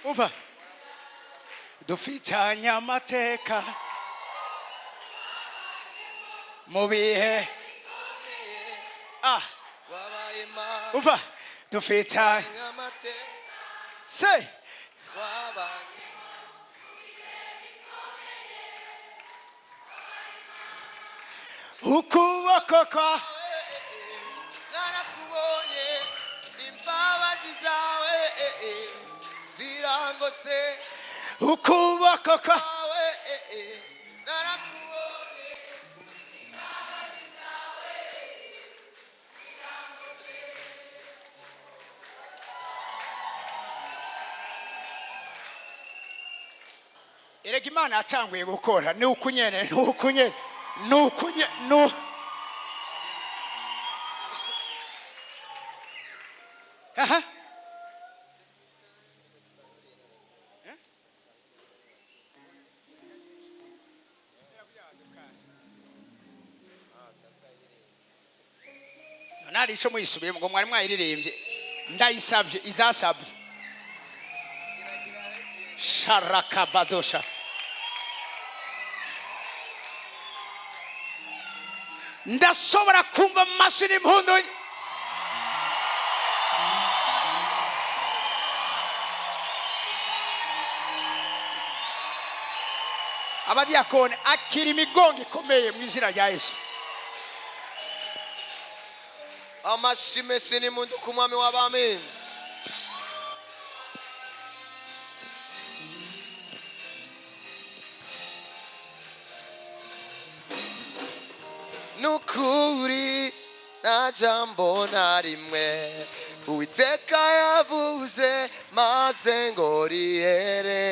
Umva, dufitanye amateka mu bihe, ah. Wabaye Imana. Umva, dufitanye amateka se twabanye. Ukuboko kwa Narakubonye, imbabazi zawe zirangose. Ukuboko kwa Wawe narakubonye. Erega Imana yatanguye gukora, ni uku nyene, ni uku nyene, ni uku nyene, nu aha. Eh? None hari ico muyisubiyemo ngo mwari mwayiririmbye? Ndayisabye, izasabye sharakabadosha. Ndashobora kumva amashyi n'impundu. Abadiyakoni, akira imigongo ikomeye mu izina rya Yesu. Amashyi menshi n'impundu ku Mwami w'abami. Nukuri nta jambo na rimwe Uwiteka yavuze maze ngo rihere.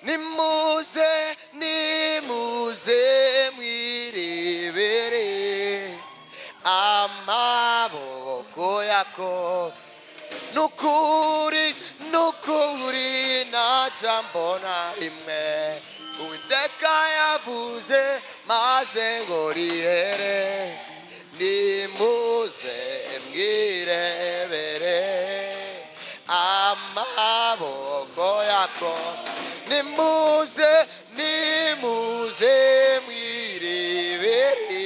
Nimuze, nimuze mwirebere amaboko yako. Nukuri, nukuri, nta jambo na rimwe Uwiteka yavuze maze ngo rihere. Nimuze mwirebere amaboko yako. Nimuze, nimuze mwirebere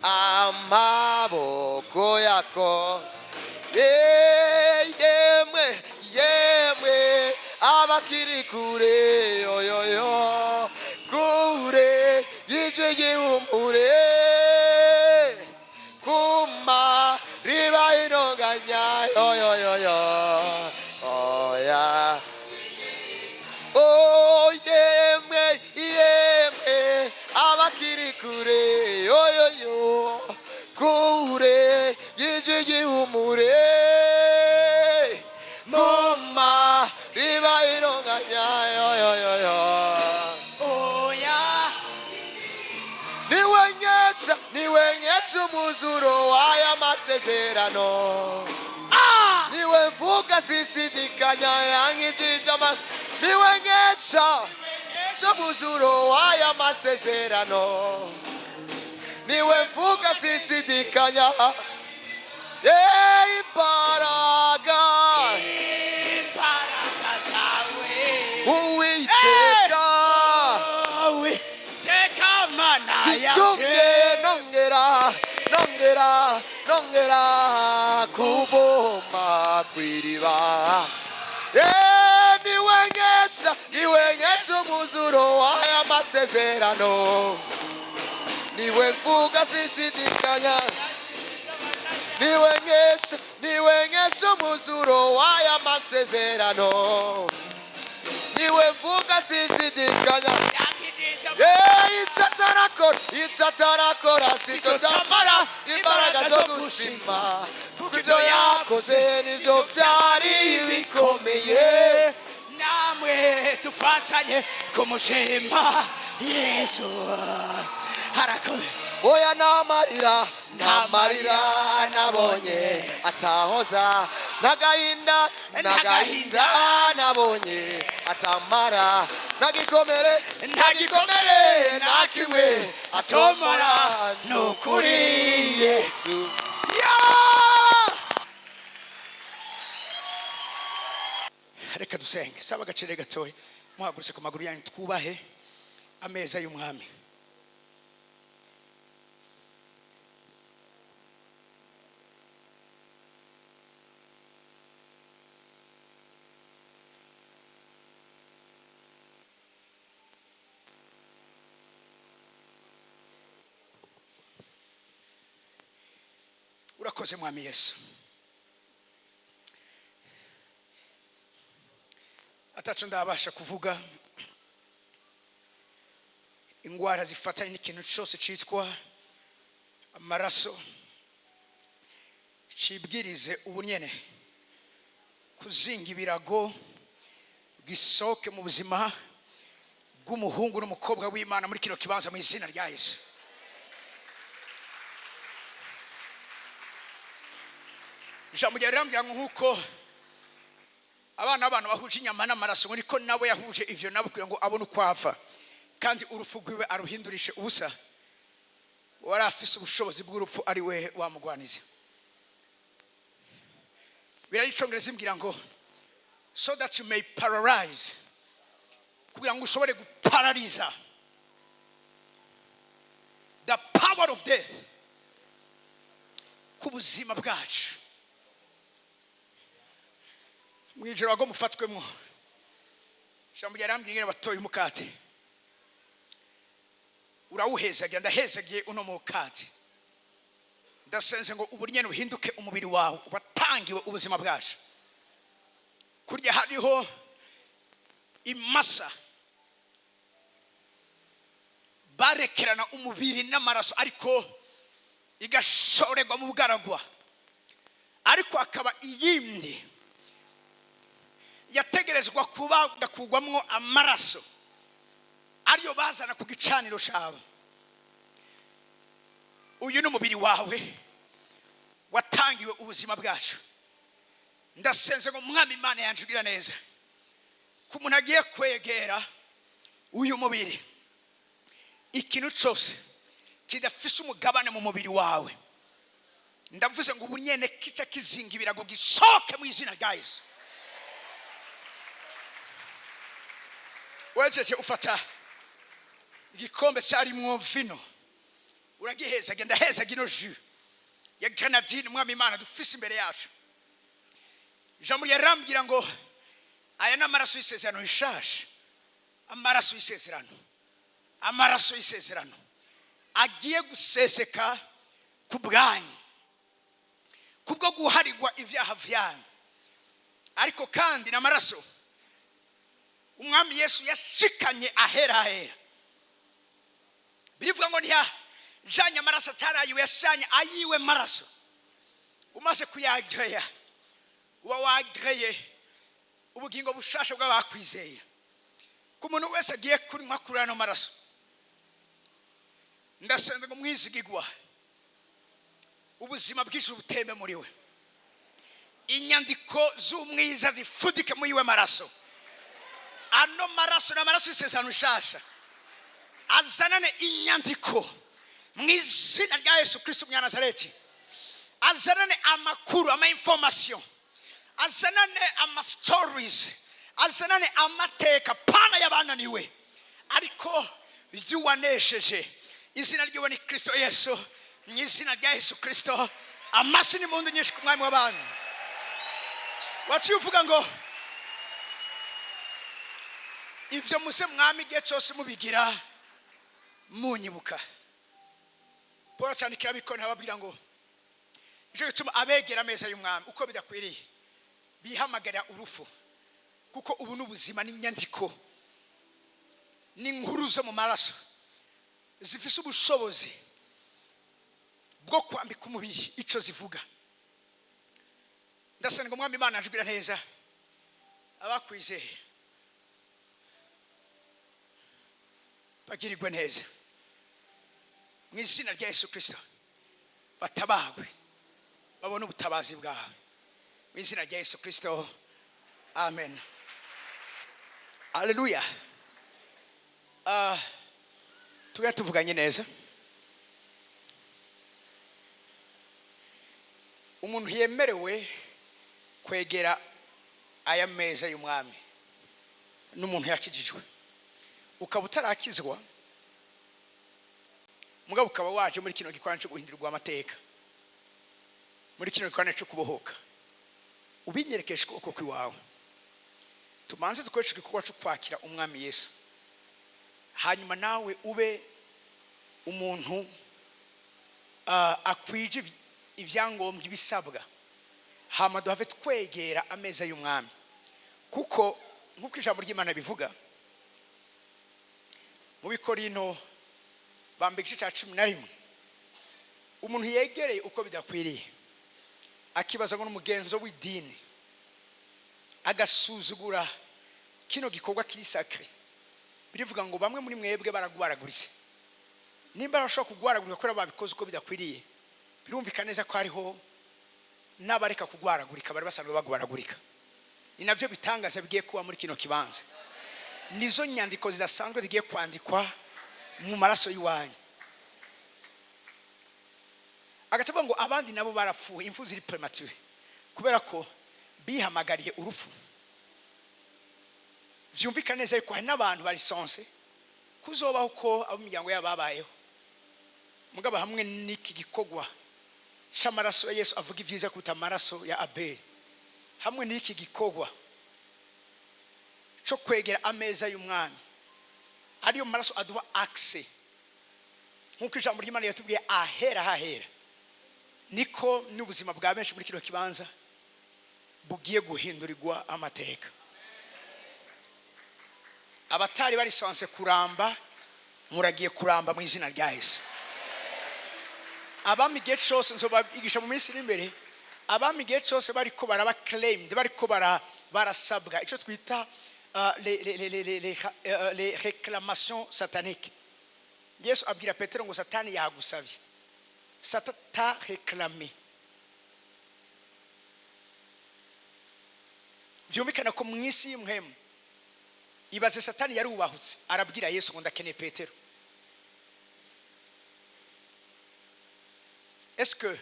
amaboko yako. Yemwe, yemwe abakiri kure, yoyoyo, kure y'ijwi ry'ihumure, kuma riba intonganya, yoyoyoyo, oya. Oh, yemwe, yemwe abakiri kure, yoyoyo, kure y'ijwi ry'ihumure, kuma riba intonganya, yoyoyoyo. Oya. Niwe nkesha, niwe nkesha umuzuro w'aya masezerano. Niwe mvuga sishidikanya, yankijije ama. Niwe nkesha umuzuro w'aya masezerano, niwe mvuga sishidikanya. Ye imbaraga Imbaraga zawe. Uwiteka Uwiteka Mana zitumye yanje. Nongera, nongera, nongera kuvoma kw'iriba. Niwe nkesha, niwe nkesha umuzuro w'aya masezerano, niwe mvuga sishidikanya, niwe nkesha, niwe nkesha umuzuro w'aya masezerano, niwe mvuga sishidikanya. Yankijije. Icyo atarakora, icyo atarakora sicyo cyamara imbaraga zo gushima, kuko ibyo yakoze nibyo byari bikomeye. Namwe tufatanye kumushima Yesu, harakomeye. Oya, ntamarira, ntamarira nabonye atahoza, n'agahinda, n'agahinda nabonye atamara, nagikomere, nagikomere na kimwe atomora. Ni ukuri Yesu Ya! Reka dusenge. Saba agaciro gatoya, muhagurutse ku maguru yanyu, twubahe ameza y'Umwami. Urakoze, Mwami Yesu. Ataco ndabasha kuvuga, ingwara zifatanye n'ikintu cyose cyitwa amaraso cibwirize ubu nyene kuzinga ibirago, gisohoke mu buzima bw'umuhungu n'umukobwa w'Imana muri kino kibanza, mu izina rya Yesu. Ijambo ryawe rirambwira ngo nk'uko abana b'abantu bahuje inyama n'amaraso, ngo niko nabo yahuje ivyo nabo, kugira ngo abone uko apfa kandi urupfu rwiwe aruhindurishe ubusa. Wari afise ubushobozi bw'urupfu ari we wamugwaniza. Birari Icongereza imbwira ngo "so that you may paralyze", kugira ngo ushobore guparariza the power of death ku buzima bwacu. Mu ijoro wago mufatwemo, ijambo ryarambwiye ingene batoye umukate, urawuhezagira. Ndahezagiye uno mukate, ndasenze ngo ubu nyene uhinduke umubiri wawe watangiwe ubuzima bwacu. Kurya hariho imasa barekerana umubiri n'amaraso, ariko igashorerwa mu bugaragwa, ariko hakaba iyindi Yategerezwa kuba gakugwamwo amaraso, ariyo bazana ku gicaniro cyawe. Uyu ni umubiri wawe watangiwe ubuzima bwacu. Ndasenze ngo Mwami Imana yanjye ugira neza, ku muntu agiye kwegera uyu mubiri, ikintu cyose kidafise umugabane mu mubiri wawe, ndavuze ngo ubu nyene kica kizinga ibirago gisohoke mu izina rya Yesu. Wejeje ufata igikombe cyarimwo vino, uragiheza. Genda heza gino jus ya grenadine. Mwami Imana dufise imbere yacu, ijambo ryarambwira ngo aya ni amaraso y'isezerano rishasha, amaraso y'isezerano, amaraso y'isezerano agiye guseseka ku bwanyu kubwo guharigwa ibyaha byanyu. Ariko kandi ni amaraso Umwami Yesu yashikanye ahera ahera. Birivuga ngo ntiyajanye amaraso atarayiwe, yashanye ayiwe maraso. Umaze kuyageya, uba wagereye ubugingo bushasha bw'abakwizeye. Ku muntu wese agiye kunywa kuri ano maraso, ndasenze ngo mwizigigwa ubuzima bw'ijuru butembe muri we, inyandiko z'umwiza zifudike muri iwe maraso. Ano maraso ni amaraso y'isezerano rishasha, azanane inyandiko mu izina rya Yesu Kristo Umunyanazareti, azanane amakuru, ama information, azanane ama stories, azanane amateka pana y'abananiwe, ariko by'uwanesheje. Izina ryiwe ni Kristo Yesu. Mu izina rya Yesu Kristo, amashyi n'impundu nyinshi ku Mwami w'abantu. Waciye uvuga ngo ibyo muze mwami igihe cyose mubigira munyibuka. Paul acandikira Abikorinto, ababwira ngo nicyo gituma abegera ameza y'Umwami uko bidakwiriye bihamagarira urupfu, kuko ubu ni ubuzima n'inyandiko n'inkuru zo mu maraso zifise ubushobozi bwo kwambika umubiri icyo zivuga. Ndasenga, Umwami Imana ajwira neza, abakwizeye bagirirwe neza mu izina rya Yesu Kirisito, batabagwe, babone ubutabazi bwawe mu izina rya Yesu Kirisito. Amen, aleluya. Tugenda tuvuganye neza. Umuntu yemerewe kwegera aya meza y'Umwami n'umuntu yakijijwe. Ukaba utarakizwa, mugabo ukaba waje muri kino gikorane cyo guhindurirwa amateka, muri kino gikorane cyo kubohoka, ubinyerekesha ukuboko kw'iwawe. Tumanze dukoreshe igikorwa cyo kwakira Umwami Yesu, hanyuma nawe ube umuntu akwije ibyangombwa ibisabwa, hama duhave twegera ameza y'Umwami. Kuko nk'uko ijambo ry'Imana bivuga mu Bikorino bamba igice cya 11, umuntu yegereye uko bidakwiriye, akibaza ngo n'umugenzo w'idini, agasuzugura kino gikorwa kiri sacré, birivuga ngo bamwe muri mwebwe baragwaraguritse. Nimba barashobora kugwaragurika kubera babikoze uko bidakwiriye, birumvikana neza ko hariho n'abareka kugwaragurika bari basanzwe bagwaragurika. Ni nabyo bitangaza bigiye kuba muri kino kibanza, nizo nyandiko zidasanzwe zigiye kwandikwa mu maraso y'iwanyu. Agaca avuga ngo abandi nabo barapfuye impfu ziri prématuré kubera ko bihamagariye urupfu. Vyumvikana neza yuko hari n'abantu bari censés kuzobaho uko abo imiryango yabo babayeho, mugabo hamwe n'iki gikorwa c'amaraso ya Yesu avuga ibyiza kuruta amaraso ya Abeli, hamwe n'iki gikorwa cyo kwegera ameza y'Umwami, ariyo maraso aduha accès, nk'uko ijambo ry'Imana yatubwiye ahera hahera, niko n'ubuzima bwa benshi muri kino kibanza bugiye guhindurirwa amateka. Abatari bari censés kuramba, muragiye kuramba mu izina rya Yesu. Abami igihe cyose, nzobabigisha mu minsi iri imbere, abami igihe cyose bariko baraba claimed, bariko bara Barasabwa icyo twita les réclamations sataniques. Yesu abwira Petero ngo Satani yagusabye. Satan t'a réclamé. Byumvikana ko mu isi y'impwemu, ibaze, Satani yarubahutse arabwira Yesu ngo ndakeneye Petero. Est-ce que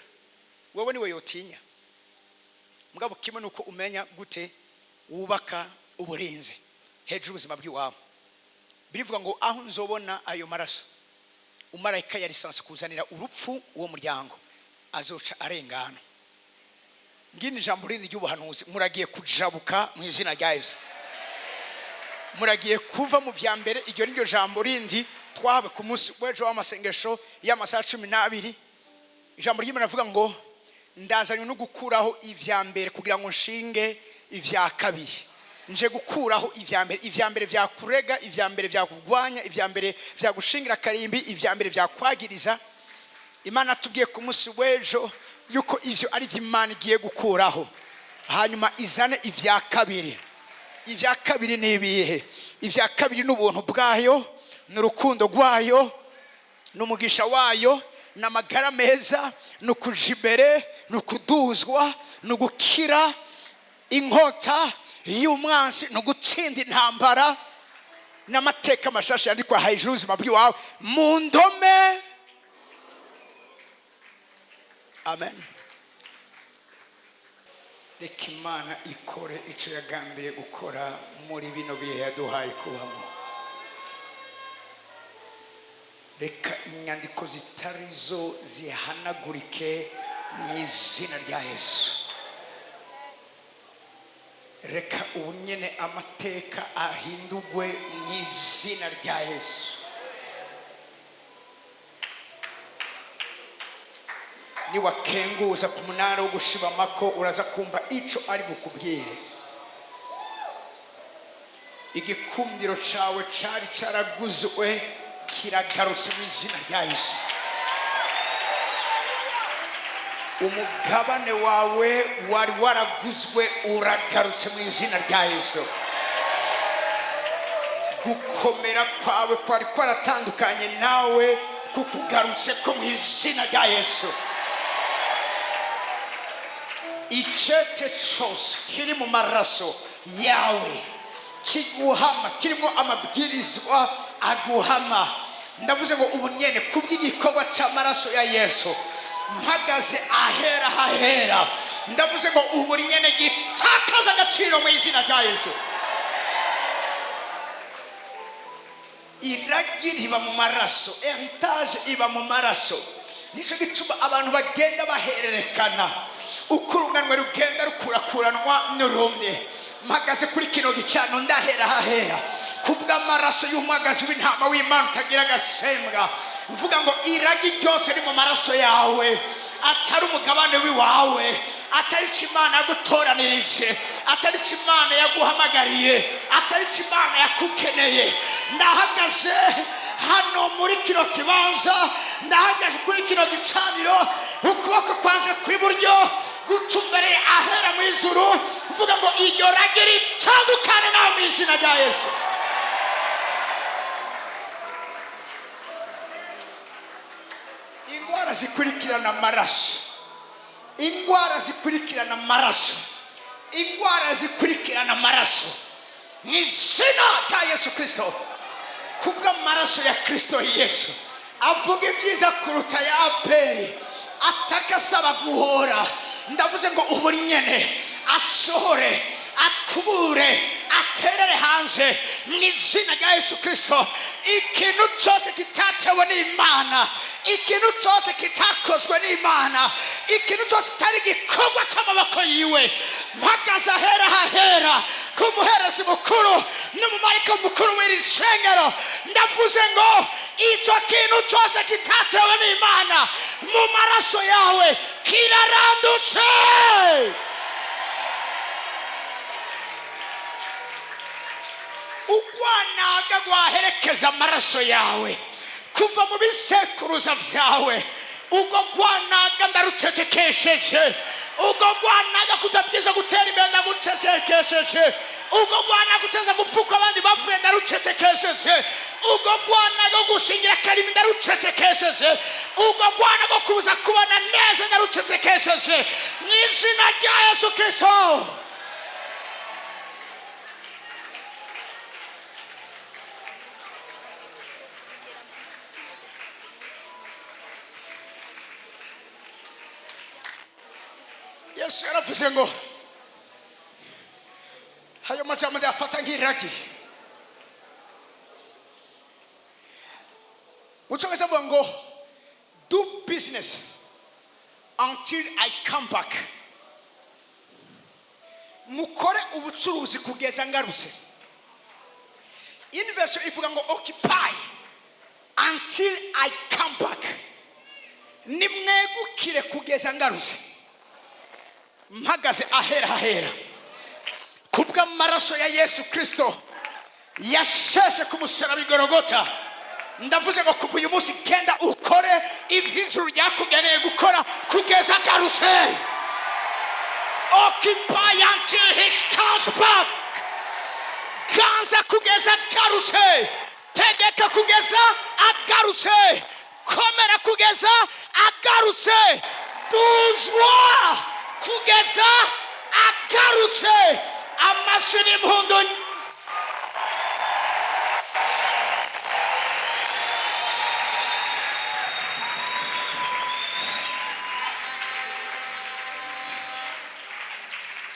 wowe niwe yotinya? Mugabo kimwe nuko umenya gute wubaka uburinzi hejuru y'ubuzima bw'iwabo. Birivuga ngo aho nzobona ayo maraso, umarayika ya lisansi kuzanira urupfu uwo muryango azoca arengana. Ngini ijambo rindi ry'ubuhanuzi: muragiye kujabuka mu izina rya Yesu, muragiye kuva mu vya mbere. Iryo ni ryo jambo rindi twahawe ku munsi w'ejo w'amasengesho y'amasaha 12. Ijambo ry'Imana rivuga ngo ndazanywe no gukuraho ivya mbere kugira ngo nshinge ivya kabiri. Nje gukuraho ivya mbere, ivya mbere vyakurega, ivya mbere vyakurwanya, ivya mbere vyagushingira karimbi, ivya mbere vyakwagiriza. Imana tubwiye ku munsi w'ejo yuko ivyo ari byo Imana igiye gukuraho, hanyuma izane ivya kabiri. Ivya kabiri ni ibihe? Ivya kabiri ni ubuntu bwayo, ni urukundo rwayo, ni umugisha wayo, ni amagara meza, ni ukuja imbere, ni ukuduzwa, ni ugukira inkota y'umwansi, ni ugutsinda intambara n'amateka mashasha yandikwa hejuru y'ubuzima bw'iwawe mu ndome. Amen. Reka Imana ikore icyo yagambiriye gukora muri bino bihe yaduhaye kubamo. Reka inyandiko zitari zo zihanagurike mu izina rya Yesu. Reka ubu nyine amateka ahindurwe mu izina rya Yesu. Niwakenguza ku munara wo gushibamako, uraza kumva ico ari bukubwire. Igikundiro cawe cari caraguzwe kiragarutse mu izina rya Yesu. Umugabane wawe wari waraguzwe uragarutse mu izina rya Yesu. Gukomera kwawe kwari kwaratandukanye nawe kukugarutse ko mu izina rya Yesu. Icece cyose kiri mu maraso yawe kiguhama, kirimo amabwirizwa aguhama, ndavuze ngo ubu nyene kubw'igikorwa cy'amaraso ya Yesu, mpagaze ahera hahera, ndavuze ngo ubu nyene gitakaza agaciro mu izina rya Yesu. Iragi riba mu maraso, héritage iba mu maraso. Nicyo gituma abantu bagenda bahererekana uko urunganwe rugenda rukurakuranwa n'urundi. Mpagaze kuri kino gicano, ndahera hahera kubw'amaraso y'umwagazi w'intama w'Imana utagira agasembwa, mvuga ngo iragi ryose riri mu maraso yawe atari umugabane w'iwawe, atari icyo Imana yagutoranirije, atari icyo Imana yaguhamagariye, atari icyo Imana yakukeneye, ndahagaze hano muri kino kibanza, ndahagaze kuri kino gicaniro, ukuboko kwanje kw'iburyo gutumbereye ahera mu ijuru, mvuga ngo iryo ragi ritandukane nawe mu izina rya Yesu. Indwara zikurikirana amaraso, indwara zikurikirana amaraso, indwara zikurikirana amaraso, mu izina rya Yesu Kirisito, kubw'amaraso ya Kirisito Yesu avuga ibyiza kuruta ya Abeli ataka asaba guhora, ndavuze ngo ubu nyene asohore, akubure, aterere hanze mu izina rya Yesu Kirisito ikintu cyose kitatewe n'Imana, ikintu cyose kitakozwe n'Imana, ikintu cyose kitari igikorwa cy'amaboko yiwe. Mpagaze ahera hahera ku muherezi mukuru n'umumarika mukuru w'iri shengero, ndavuze ngo icyo kintu cyose kitatewe n'Imana mu maraso yawe kirarandutse. Ugwanaga gwaherekeza amaraso yawe kuva mu bisekuruza vyawe. Ubwo rwanaga ndarucecekesheje. Ubwo rwanaga kutabwiza gutera imbere ndagucecekesheje. Ubwo rwanaga kuteza gupfuka abandi bapfuye ndarucecekesheje. Ubwo rwanaga gushingira karimi ndarucecekesheje. Ubwo rwanaga kubuza kubona neza ndarucecekesheje mu izina rya Yesu Kristo. Yesu yaravuze ngo ayo majambo ndayafata nk'iragi. Mu cyongereza avuga ngo "Do business until I come back." Mukore ubucuruzi kugeza ngarutse. Indi version ivuga ngo "Occupy until I come back." Nimwegukire kugeza ngarutse. Mpagaze ahera hahera kubw'amaraso ya Yesu Kirisito yasheshe ku musaraba i Gorogota, ndavuze ngo kuva uyu munsi genda ukore iby'ijuru ryakugeneye gukora kugeza agarutse. Occupy until he comes back. Ganza kugeza agarutse. Tegeka kugeza agarutse. Komera kugeza agarutse. Duzwa kugeza agarutse. Amashyi n'impundu.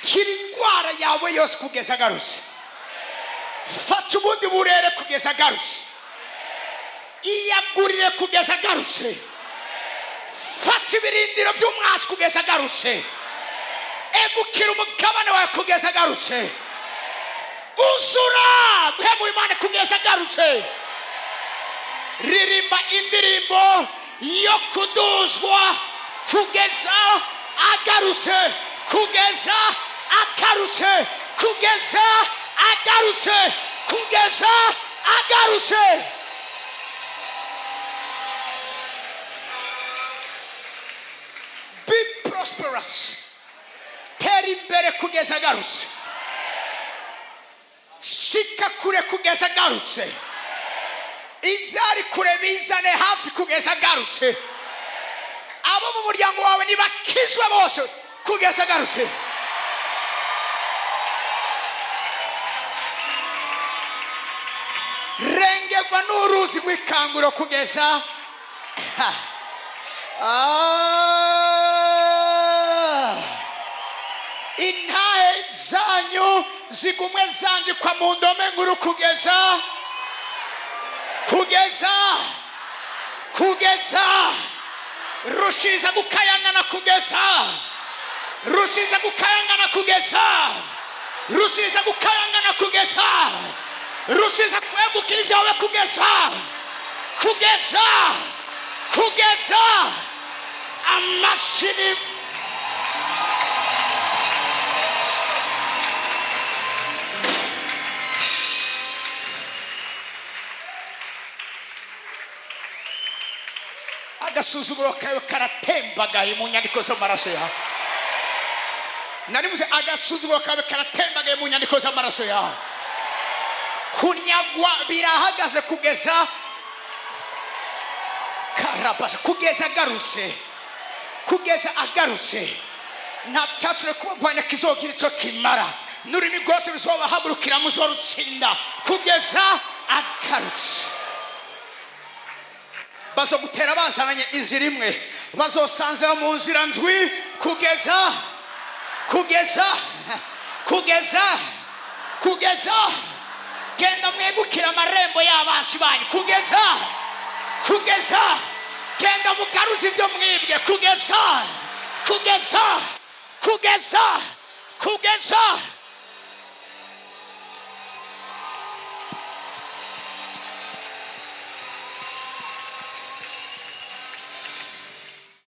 Kira indwara yawe yose kugeza agarutse. Fata ubundi burere kugeza agarutse. Iyagurire kugeza agarutse. Fata ibirindiro by'umwasi kugeza agarutse. Egukira umugabane wawe kugeza agarutse. Uzura mpemu Imana kugeza agarutse. Ririmba indirimbo yo kuduzwa kugeza agarutse, kugeza agarutse, kugeza agarutse, kugeza agarutse. Be prosperous. Tera imbere kugeza agarutse. Shika kure kugeza agarutse. Ibyari kure bizane hafi kugeza agarutse. Abo mu muryango wawe nibakizwe bose kugeza agarutse. Rengerwa n'uruzi rw'ikanguro kugeza. Ah. Intahe zanyu zigumwe zandikwa mu ndome nkuru kugeza. Rushiriza gukayangana kugeza, rushiriza gukayangana kugeza, rushiriza gukayangana kugeza, rushiriza kwegukira ibyawe kugeza. Amashini. Agasuzuguro kawe karatembagaye mu nyandiko z'amaraso yawe. Narivuze, agasuzuguro kawe karatembagaye mu nyandiko z'amaraso yawe. Kunyagwa birahagaze kugeza karabasha, kugeza agarutse, kugeza agarutse. Nta cyature kubagwanya kizogira icyo kimara, n'ururimi rwose ruzobahagurukira muzorutsinda kugeza agarutse. Bazogutera bazananye inzira imwe, bazosanzira mu nzira ndwi kugeza. Genda mwegukira amarembo y'abansi banyu kugeza. Genda mugaruze ibyo mwibwe kugeza.